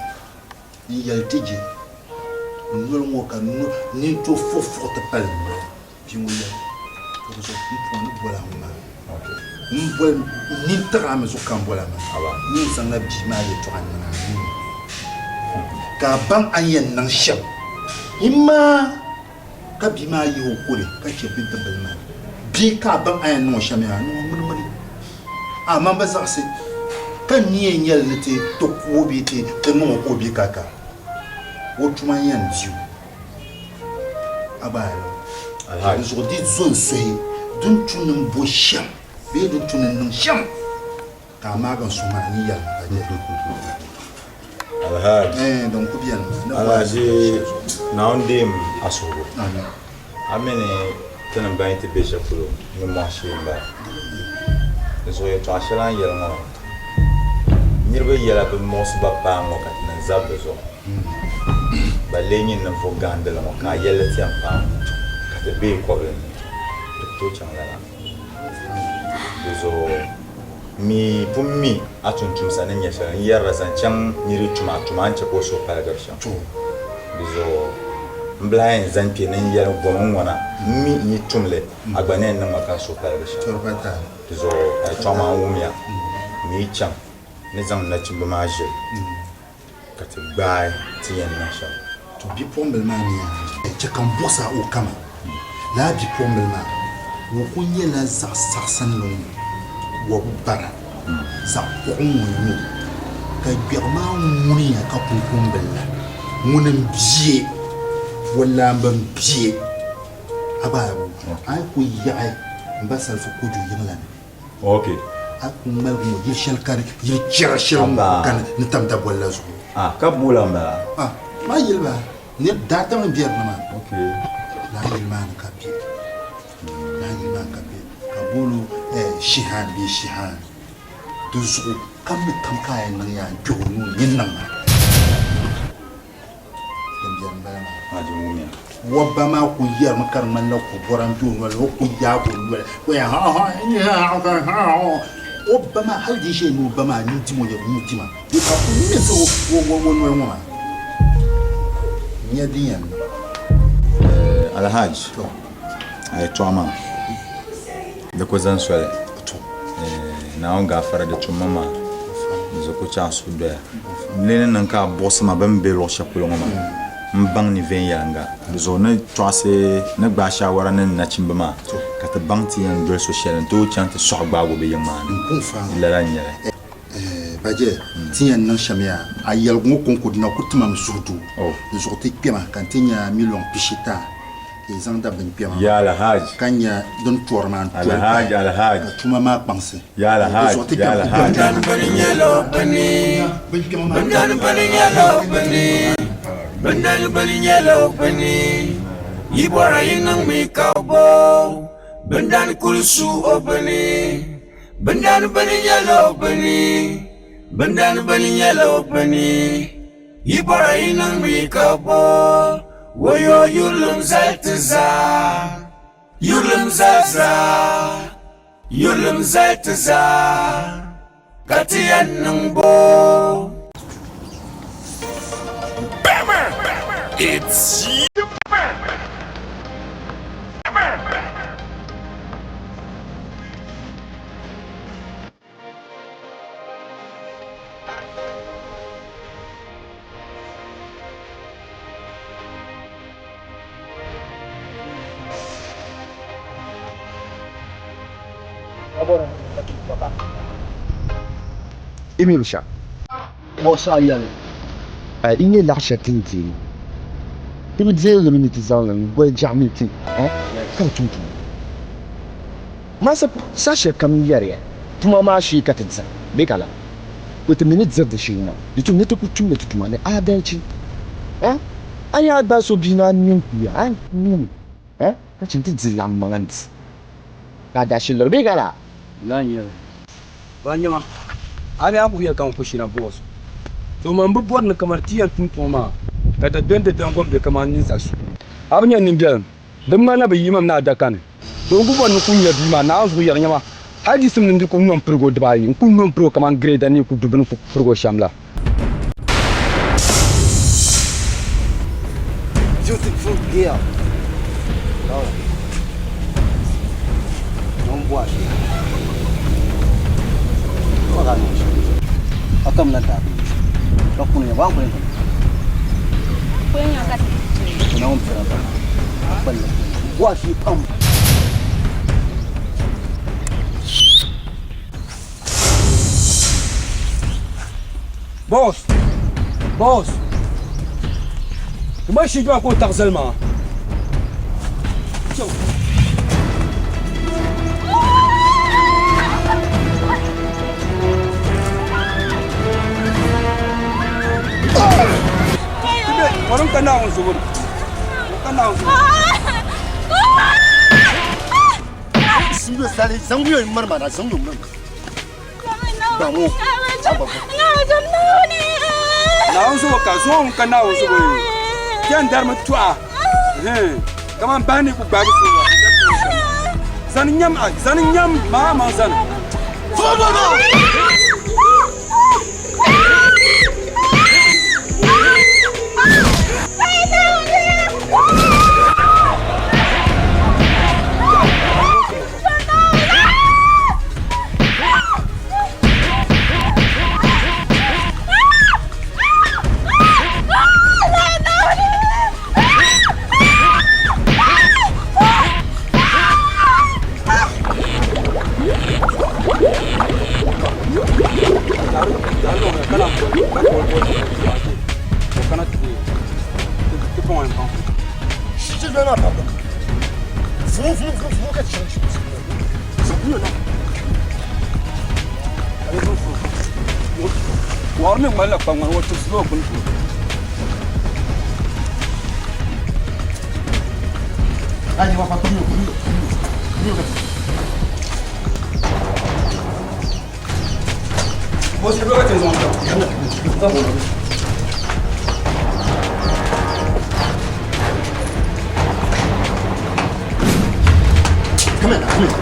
N yɛli ti je n noli ŋɔ ka nini tooi fuɣifuɣi ti pali n noli. Bia ŋɔ yɛli, Ka bɔ zuɣu m puuni ni boli a ŋɔ maa? M boli n nini tiɣi a mi zuɣu ka m boli a maa. N yɛn zaŋla bia maa yɛtɔɣa n-niŋ a nuu ni ka a baŋ a ni yɛn niŋ shɛm. Imaa ka bia maa yihi o koli ka chɛ bidibbil maa. Bee ka a baŋ a yɛn niŋ o shɛm yaa, a niŋ o ŋminiŋmini. Amaa m bi zaɣisi ka n ni yɛn yɛli ni ti ti ku o bee ti ti niŋ o ka o be kaka, o tuma n-yɛn di o. A gba a yɛli o. Dinzuɣu di zo n-suhi din tu ni m bo shɛm bee din tu ni n niŋ shɛm ka a maagi n suhu maa ni yɛli ma ka jɛli. Alhaji. Ɛɛn, din ku beni maa, ni bɔri a Alhaji, shɛli zuɣu. Naawuni deem a suhigu. Amin. A mi ni ti ni baŋ yi ti be shɛli polo nimmohi shee m-bala. Di zuɣu yɛtɔɣ shɛli a ni yɛli ŋɔ maa, niriba yɛla bɛ muɣisi ba paai ŋ-ŋɔ ka ti niŋ zabi bɛ zuɣu. Ba lee nyini ninvuɣ gahindili ŋɔ ka a yɛli li ti yɛn paai ŋ-ŋɔ ka ti be kɔbili ni, di ku tooi chaŋ lala. Di zuɣu m mi pun mi a tumtumsa ni nyɛ shɛli n yɛrila zaŋ chaŋ nir yi tum a tuma a ni chɛ ka o suhu paligiri shɛm. Di zuɣu m bi lahi yɛn zani kpe ni n yɛli gom n-ŋɔna m mi n yi tum li a gba ni yɛn niŋ ma ka n suhu paligi shɛm. Di zuɣu a yɛtɔɣa maa n wumya m mi yi chaŋ ni zaŋ nachimba maa ʒili ka ti gbaai ti yɛn niŋ shɛm. To bipuɣimbila maa mi yaa chɛ ka m buɣis a o kama. Lala bipuɣimbila maa, o kul nyɛla zaɣ saɣisinli ŋɔ wɔbu bara, zaɣ kuɣu ŋɔ n-nyɛ o. Ka gbɛɣu maa ŋuniya ka kuŋkuŋbil la, ŋuni m-bie, o laamba m-bie. A gba a yi kul yaɣi m ba Salifu Kojo yiŋ la ni. Ok. A ku ŋmaligi ŋɔ yili shɛli kani, yili chɛra shɛli ŋɔ ku kani ni tam daboli la zuɣu. Ah, ka boola m-bala? Ah, maa yili ba, ni daadam n-be di ni maa. Ok. Lala yili maa ni ka bɛ, lala yili maa ni ka bɛ, ka booli o eh, Shihan bee Shihan. Di zuɣu kam ni kam ka a yɛn niŋ yaa n-kpɛh o nuu ni nyin niŋ ma. Din beni m-bala maa. Haji Mumia. Wɔbba maa kul yɛrimi ka di ŋmanila ko bɔra m-be o noli ni, o kul yaag o noli ka o yɛli, Ha ha ha ha. O ba maa hal di ʒiɛya ni o ba maa nuu dim o nyɛbu nuu dima bee ka o miɣisir o noli ŋɔ maa. N-nya din yɛn niŋ. Alhaji, a yɛtɔɣa maa di ku zani soli. Naawuni gaafara di tumma maa di zuɣu ku chɛ a suhu doya. N lee ni niŋ ka a buɣisi ma bɛ ni be luɣ shɛli polo ŋɔ maa m-baŋ ni viɛnyɛliŋga. Di zuɣu ni tɔɣisi ni gbaai shaawara ni nachimba maa ka ti baŋ ti yɛn doli so shɛli n-tooi chaŋ ti sɔɣi gbaag o bɛ yiŋ maa ni. Lala n-nyɛ li. Bajɛ, ti yɛn niŋ shɛm yaa, a yɛligu ŋɔ kɔŋko di na ku ti ma mi suhudoo. Di zuɣu ti kpɛma ka n ti nya miliɔn pishita ka yi zaŋ da binkpɛma maa. Ya Alhaji. Ka nya din tɔri maa n-toli Alhaji, pahi Alhaji. ka tuma maa kpaŋsi. Ya Di Alhaji, zuɣu ti ya kpɛma ti Alhaji. kpɛma. Bindani bini nyɛla o bini. Bindani bini nyɛla o bini. Bindani bini nyɛla o bini. Yi bɔra yi niŋmi ka o bo. Bindani kuli su o bini. Bindani bini nyɛla o bini. Bindani bini nyɛla o bini. Yi bɔra yi niŋmi ka bo. Woyo yurilim zali ti zaa. Yurilim zali zaa. Yurilim zali ti zaa. Ka ti yɛn niŋ bo. It's I mi binshɛɣu? Di nyɛ laɣ shɛli ti ni deei. Ti bi deei li mi ni ti zaŋ li n-goli jiɣu mini ti ka bi tum tuma. Maasa saha shɛli kam n yɛri ya, tuma maa shee ka ti dira bee ka lala? Bɛ ti mi ni diri di shee maa, di tu ni ti ku tumdi ti tuma ni aadalichi. A A nya a gbaai so bia ni a nini kuya, a nini ka chɛ nti di laɣim maŋa n-di ka a dashi liri bee ka lala? Lala n-nyɛ li. Ba nyama, a mi a ku yɛli ka n ku shina buɣis o. To man bi bɔri ni kamani ti yɛn tum tuma maa ka dabiɛm dabiɛŋ gom be kamani ninsal suhu ni. A bi nya nimbiɛlim din ŋmanila bɛ yi ma mi ni adaka ni. To n ku bɔri ni ku nya bia maa, Naawuni zuɣu yɛri nyama, A yi di simdi ni di ku nyo m-pirig o dibaayi, n-kul nyo m-pirig o kaman girɛda ni ku du bɛ ni ku pirig o shɛm la. Beautiful girl. Oh. Non bois. Akam na ta. Ka kuni wa kuni. Kuni ka ti. Na um pira ba. Akpal. Wa shi pam. Boss! Boss! Ti mali shii jɔha ka o taɣi zali maa. Warim ka Naawuni zuɣu ni. Ka Naawuni zuɣu ni. Sali zaŋ yo mari ma na zaŋ yo mari. Gbaŋ o. Naawuni zuɣu ka zuɣu ŋun ka Naawuni zuɣu yi. Kpɛm darimi tɔha. Kaman bahi ni ku gbaagi so la. Zani nyam a zani nyam maa maŋ zani. Wɔri mi ŋmanila kpaŋmaŋ o tibisi o gbuni polo. Come here, come here.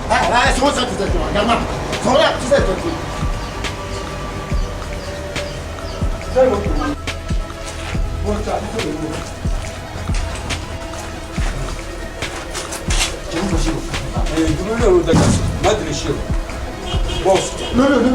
来来，什么时候在做？干嘛？从来就在做。 No, no, no.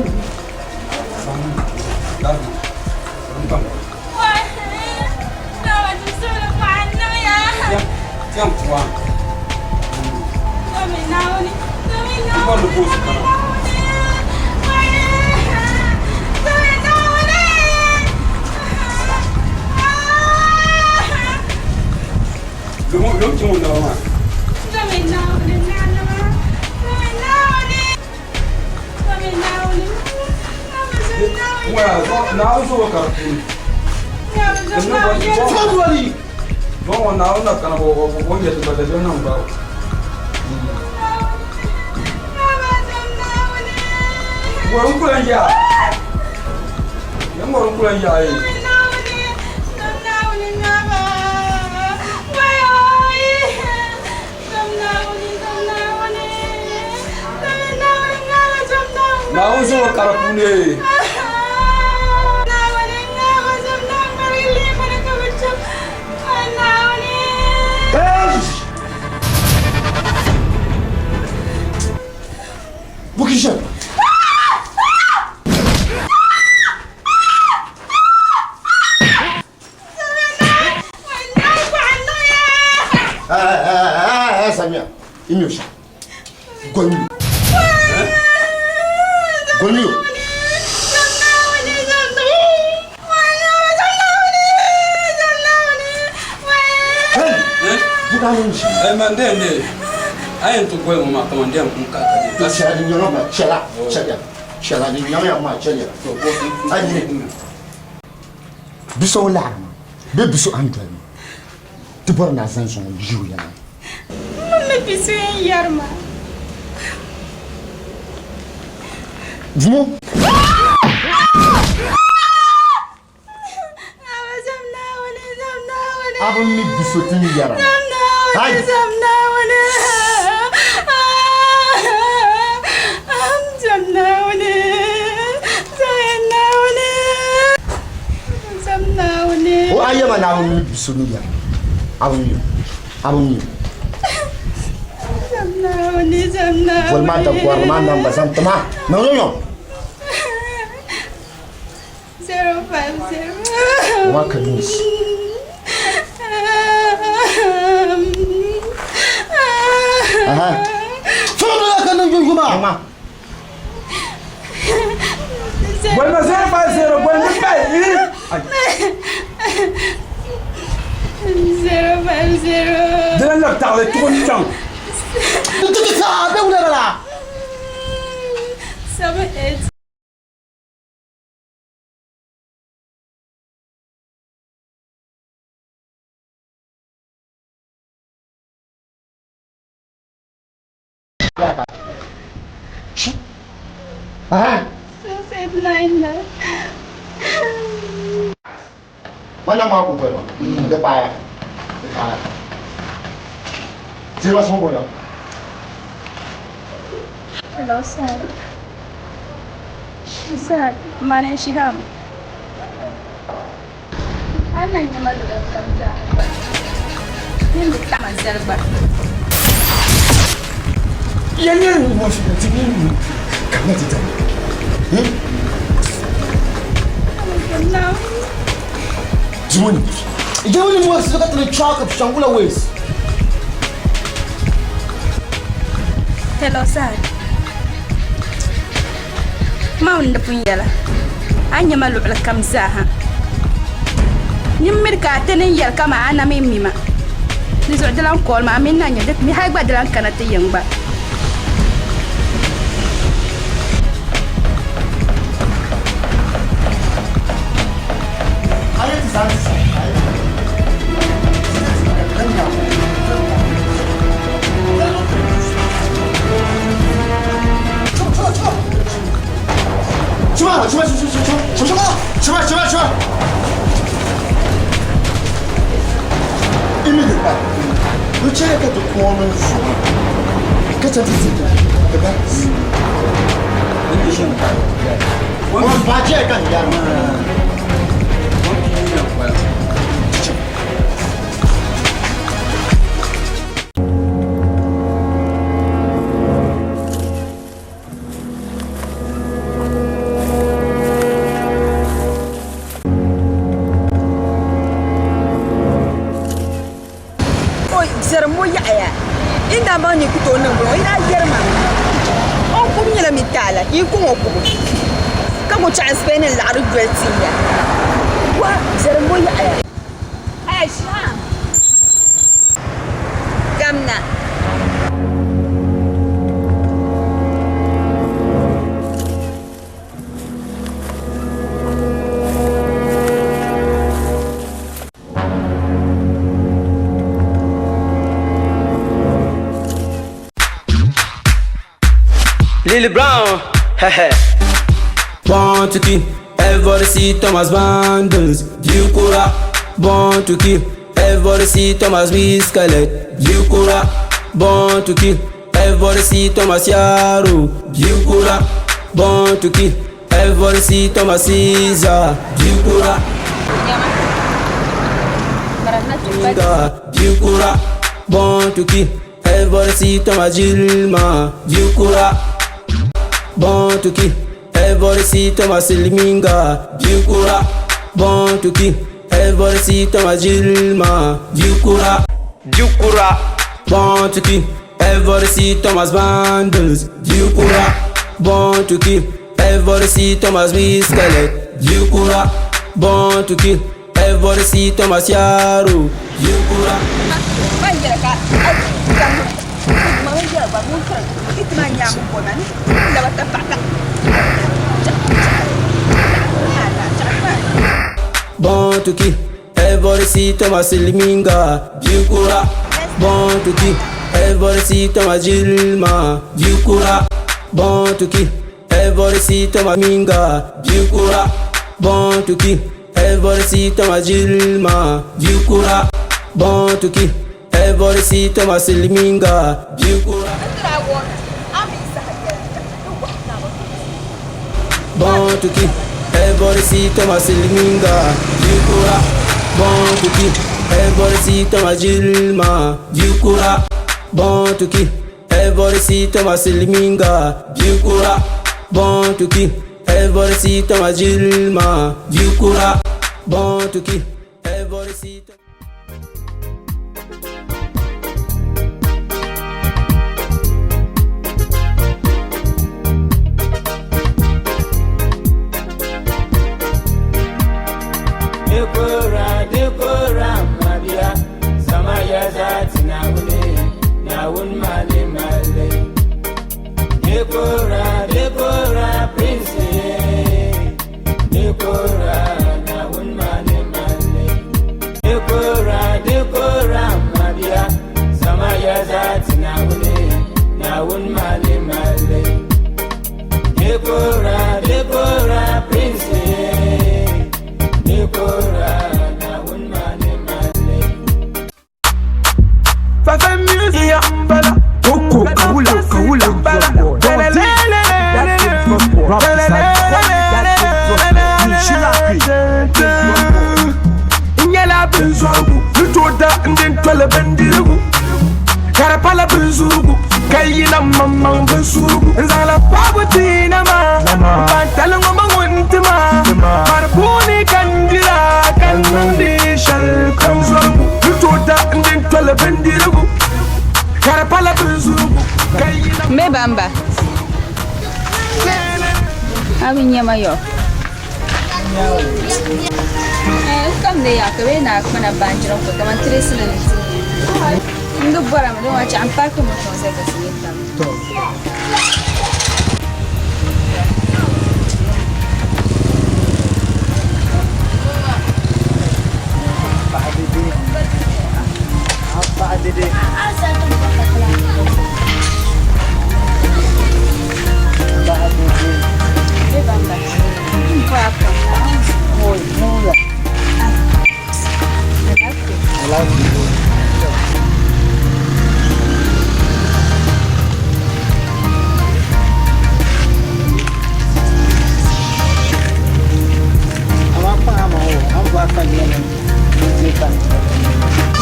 Naawuni zuɣu ka di puuni. Bukisha. Samia, inyosha. Gonyu. Gonyu. Eh, man, den ne. A yɛn ti goli ŋɔ maa kaman den n ka ka di. Chɛla di nyɔŋ ma chɛla chɛla chɛla di nyɔŋ ya ma chɛla. A nyini. Biso laɣiri ma bee biso a ni doli ma ti bɔri ni a zaŋ zuŋɔ ʒi o yɛla. Mami biso yɛn yɛri ma. Vumo. A bi mi bi so ti ni yɛra. Zam Naawuni, zam Naawuni. Zam Naawuni, zam Naawuni. Zam Naawuni. O a yɛma ni a bi mi bi so ni yɛra. A bi mi o. A bi mi o. Zam Naawuni, zam Naawuni. Boli maa dagɔrili maa namba zaŋ ti ma. Niŋ yɔnyɔŋ. 050. Waka news. Aha. Fɔlɔ ka niŋ yuma. Boli ma 050 boli mi pa. 050. Di lan labi taɣili tuɣi chaŋ. Sa bɛ wula la. 78. Aha. 6 8 9 9. Wannan ma ku bai ba. Da baya. Da baya. Sai ba sun goya. Hello, sir. Sir, mani Shiham. A na nyɛ ma luɣili kam zaa. Nin bi taɣima zali gba. Yan yan mo shi ti ni kamar ti ta. No. Jimoni. Jimoni mo si ka tiri chaka shangula ways. Hello, sir. Maun da pun yɛla. A nyɛ ma luɣili kam zaa ha. Nin miri ka a ti ni yɛli kama a na mi mi ma. Di zuɣu di lan call ma a mini na nyɛ di mi hali gba di lan kana ti yiŋ gba. Ayi ti san ti san. Chuma, chuma, chuma, chuma, chuma, chuma, chuma, chuma. Immediately. You check at the corner. Catch up the back. Wọ́n bá jẹ́ ẹ̀ka ìyá rẹ̀. O biɛrim mo yaɣaya in daa baŋ ni ku tooi niŋ bini o yi daa yɛri ma o kubu nyɛla mi taala ka yi kɔŋ o kubu ka ku chaɣi spɛni laɣari doli tinya wa biɛrim mo yaɣaya. Hey, Sham. Gamna. Lily Brown, hehe. Born to kill, everybody see Thomas Bandles. Bukura, born to kill, everybody see Thomas Biscalet. Bukura, born to kill, everybody see Thomas Yaro. Bukura, born to kill, everybody see Thomas Caesar. Bukura, Bukura, born to kill, everybody see Thomas Gilma. Bukura, born to kill, everybody see Thomas Ilminga. Bukura, born to kill, everybody see Thomas Gilma. Bukura, Bukura, born to kill, everybody see Thomas Bandles. Bukura, born to kill, everybody see Thomas Biscalet. Bukura, born to kill, everybody see Thomas Yaro. Bukura. Ban yɛrɛ ka ma ban yɛrɛ ba mun kara ita ma nya mun ko na ni da wata faka. Born to kill, everybody see Thomas Ilminga. Bukura, born to kill, everybody see Thomas Gilma. Bukura, born to kill, everybody see Thomas Minga. Bukura, born to kill, everybody see Thomas Gilma. Bukura, Born to kill. Everybody see Thomas Liminga. Bikura. Born to kill. Everybody see Thomas Liminga. Bikura. Born to kill. Everybody see Thomas Gilma. Bikura. Born to kill. Everybody see Thomas Liminga. Bikura. Born to kill. Everybody see Thomas Gilma. Bikura. Born to kill. Everybody see Thomas. Dekora, dekora, mabia, samaya zati naawuni, naawuni mali mali. Dekora, dekora, prince, dekora, naawuni mali mali. Dekora, dekora, mabia, samaya zati naawuni, naawuni mali mali. Dekora, dekora, prince. Dekora, naawuni mali mali. Fafa music, Koko, Kawula, Kawula, Nyɛla binzɔrigu ni tooi da n-din toli bindirigu ka di pala binzurigu ka yina maŋmaŋ binsurugu n zaŋla paɣabu tiina maa m-pa n-tali ŋɔ ma ŋun ti ma ma di puuni ka n dira ka n niŋdi shɛli kam zɔrigu ni tooi da n-din toli bindirigu ka di pala binzurugu ka yina Me bamba. A bi nyɛ ma yɔ. Eh, kam ne ya ka bɛ na kpana baanjira ko kaman tiresi ni ti. N di bɔra mi don wa chaɣ n paaki moto n zali ka ti nyɛ tam. Me bamba. N bɔra pam na.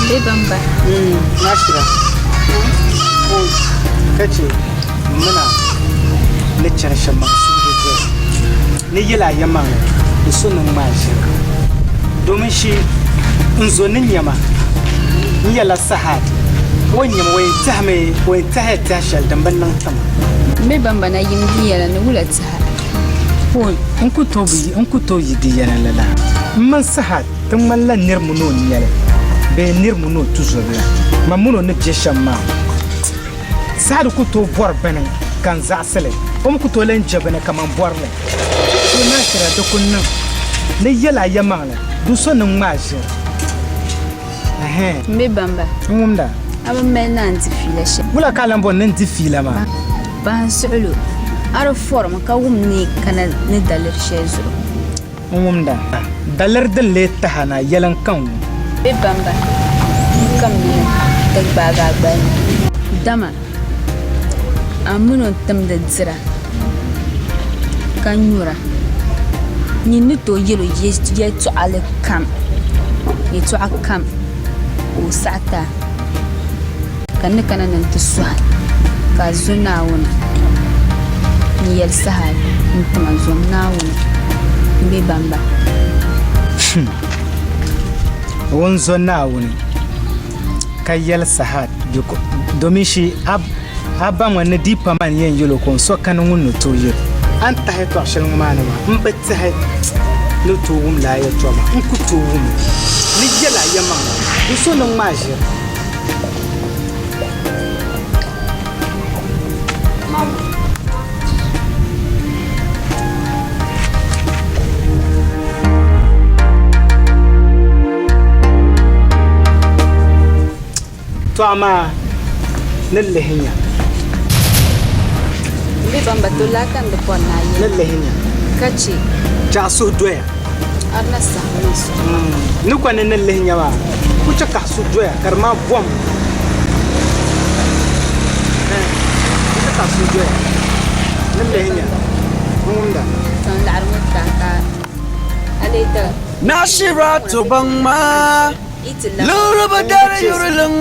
Me bamba. Na shiga ka ce muna ni chani shɛm maa suhu di doya ni yɛla yɛmaŋli n so ni ŋmaa ʒiri domin shi n zo ni nyɛma n yɛla sahad o nyɛma o yɛn tɛhimi o yɛn tɛhaya tɛha shɛli din bi niŋ tima. Me bamba na yim di yɛla ni wula tɛha. Oi, n ku tooi bi n ku tooi yi di yɛla lala. M mini Sahad ti ŋmanila nir mini o nɛli bee nir mini o tuzobila. Man mini o ni be shɛm maa, Sahad ku tooi bɔri bini ka n zaɣisi li, o mi ku tooi lan je bini ka man bɔri li. So naashira di ku niŋ ni yɛl a yɛlimaŋli, di so ni ŋma a ʒiri. Ɛhɛn. M be bamba. N wumda. A bi mali ni a ni di fiila shɛli. Wula ka a lan bɔri ni n di fiila maa? Bahi n suɣilo, a di fɔrimi ka wum ni kana ni daliri shɛli zuɣu. N wumda. Daliri din lee tahi a na, yɛli n ka n wum. Be bamba, n kam ni ti gbaagi a gbali ni. Dama a min o timdi dira ka nyura, nyin ni tooi yɛl o yɛtɔɣili kam, yɛtɔɣa kam ka o saɣi ti a, ka n ni kana ni n ti sɔhi ka a zo Naawuni n-yɛli saha n-ti ma, Zom Naawuni m-be bamba. Ŋun zo Naawuni ka yɛli saha domin shi a ba ŋɔ ni di pa man yɛn yɛl o ka o so kani ŋun ni tooi yɛl o. A ni tahi yɛtɔɣ shɛli ŋɔ maa ni maa, m bi tɛhi ni tooi wum lala yɛtɔɣa maa. N ku tooi wum li. Ni yɛl a yɛlimaŋli, di so ni ŋma a ʒiri. To amaa ni lihi nya. Bɛ bamba to laa ka n di bɔri ni a yɛli. Ni lihi nya. Ka che. Chɛ a suhu doya. A di na saɣim ni n suhu. Ni ko ni ni lihi nya maa. Ku chɛ ka so doya ka di maa bom. Ku chɛ ka so doya. Nimdi hi nya. N wumda. Nashira to bangma Lura badara yurilim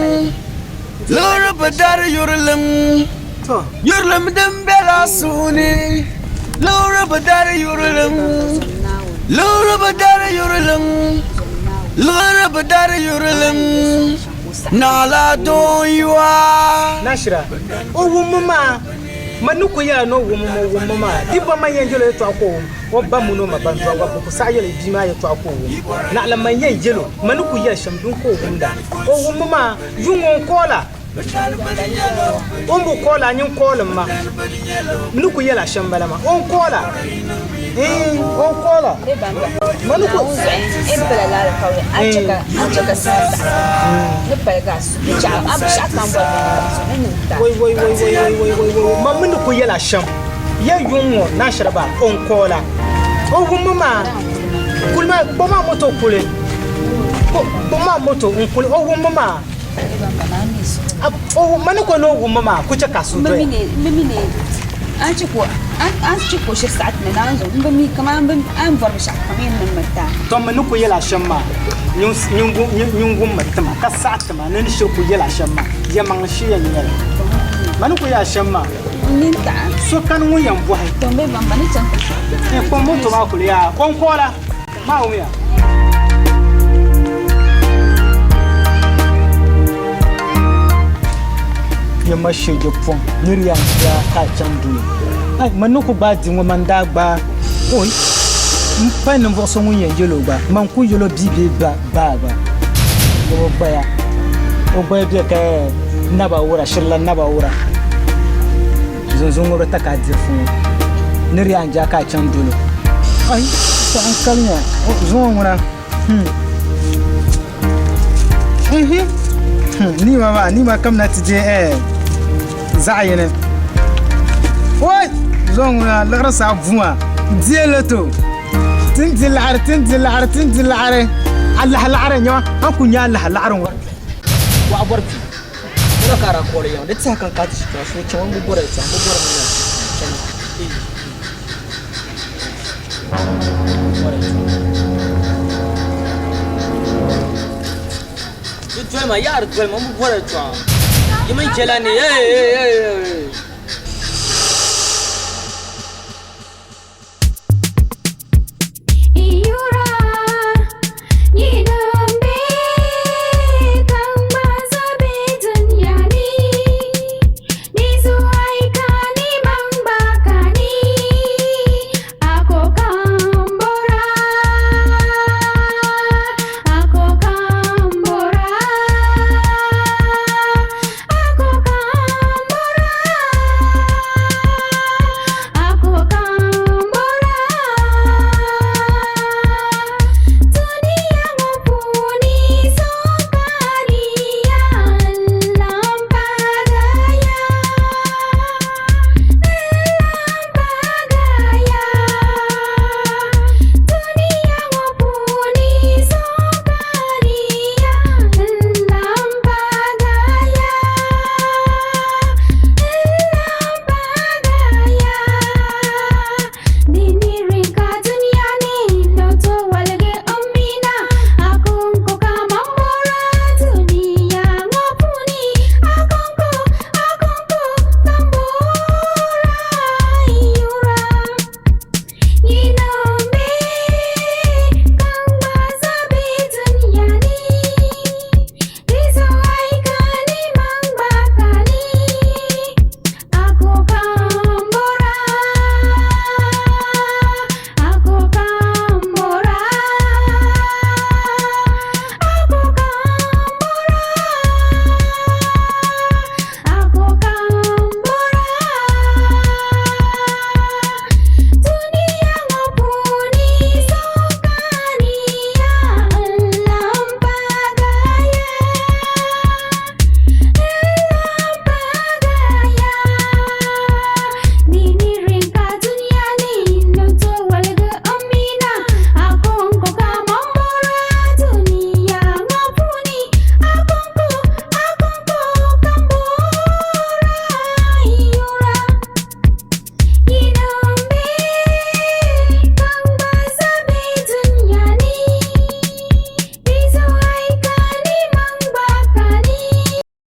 Lura badara yurilim Yurilim din bela suni Lura badara yurilim Lura badara yurilim Lura badara yurilim Nala don yuwa Nashira o wummi maa ma ni ku yɛla ni o wummi ma o wummi maa di ba man yɛn yɛl o yɛtɔɣa ka o wum o ba mini o ma ban dɔɣi gba bɛ ku saɣi yɛl o bia maa yɛtɔɣa ka o wum naɣila man yɛn yɛl o ma ni ku yɛli shɛm din ka o wumda o wummi maa yuŋ o n-koola o ni bi koola a nyin koolim ma n ni ku yɛl a shɛm m-bala maa o ni koola iin o ni koola ma ni ku Wai wai wai wai wai wai wai wai ma mi ni ku yɛl a shɛm ya yuŋ ŋɔ Nashiraba o ni koola o wummi maa kuli maa kpɔ maa moto kuli kpɔ maa moto n kuli o wummi maa Ma ni ko ni o wummi maa ku chɛ ka a suhu doya. Tɔ m mi ni ku yɛl a shɛm maa, nyin wummi ti ma, ka saɣi ti ma ni ni shiri ku yɛl a shɛm maa. Yɛlimaŋli shee yɛn nyɛ li. Ma ni ku yɛl a shɛm maa, so kani ŋun yɛn bɔhi. Kpɔm moto maa kuli yaa, kɔŋkɔɔla maa wumya. Yɛmma shɛje pɔŋ niri yan daa ka a chaŋ duli. Ai, man ni ku gbaai di ŋɔ man daa gbaai oi m pa ninvuɣ so ŋun yɛn yɛl o gba, man ku yɛl o bia bee ba baa gba. Dama o gbaya, o gbaya be ka naba wura, shirila naba wura. Zunzun ŋɔ bi ta ka a diri fu ŋɔ. Niri yan jaa ka a chaŋ doli o. Ai, saɣim kalinya, zuŋɔ ŋuna, Nima maa nima kamina ti deei eh zaɣ yini. Oi! Zuŋɔ ŋuna liɣiri saa buma deei loto. Ti ni di laɣiri ti ni di laɣiri ti ni di laɣiri a lahi laɣiri nyama a ni ku nya a lahi laɣiri ŋɔ. Waɣa bɔri bia Wula ka a daa kɔri yiŋa di saha kam ka a ti ʒi kpɛŋɔ so chaŋ o ni bi bɔri yɛltɔɣa n bi bɔri mi nya chana Di doli ma yaɣari doli ma n bi bɔri yɛltɔɣa yi mini jɛla ni hey hey hey.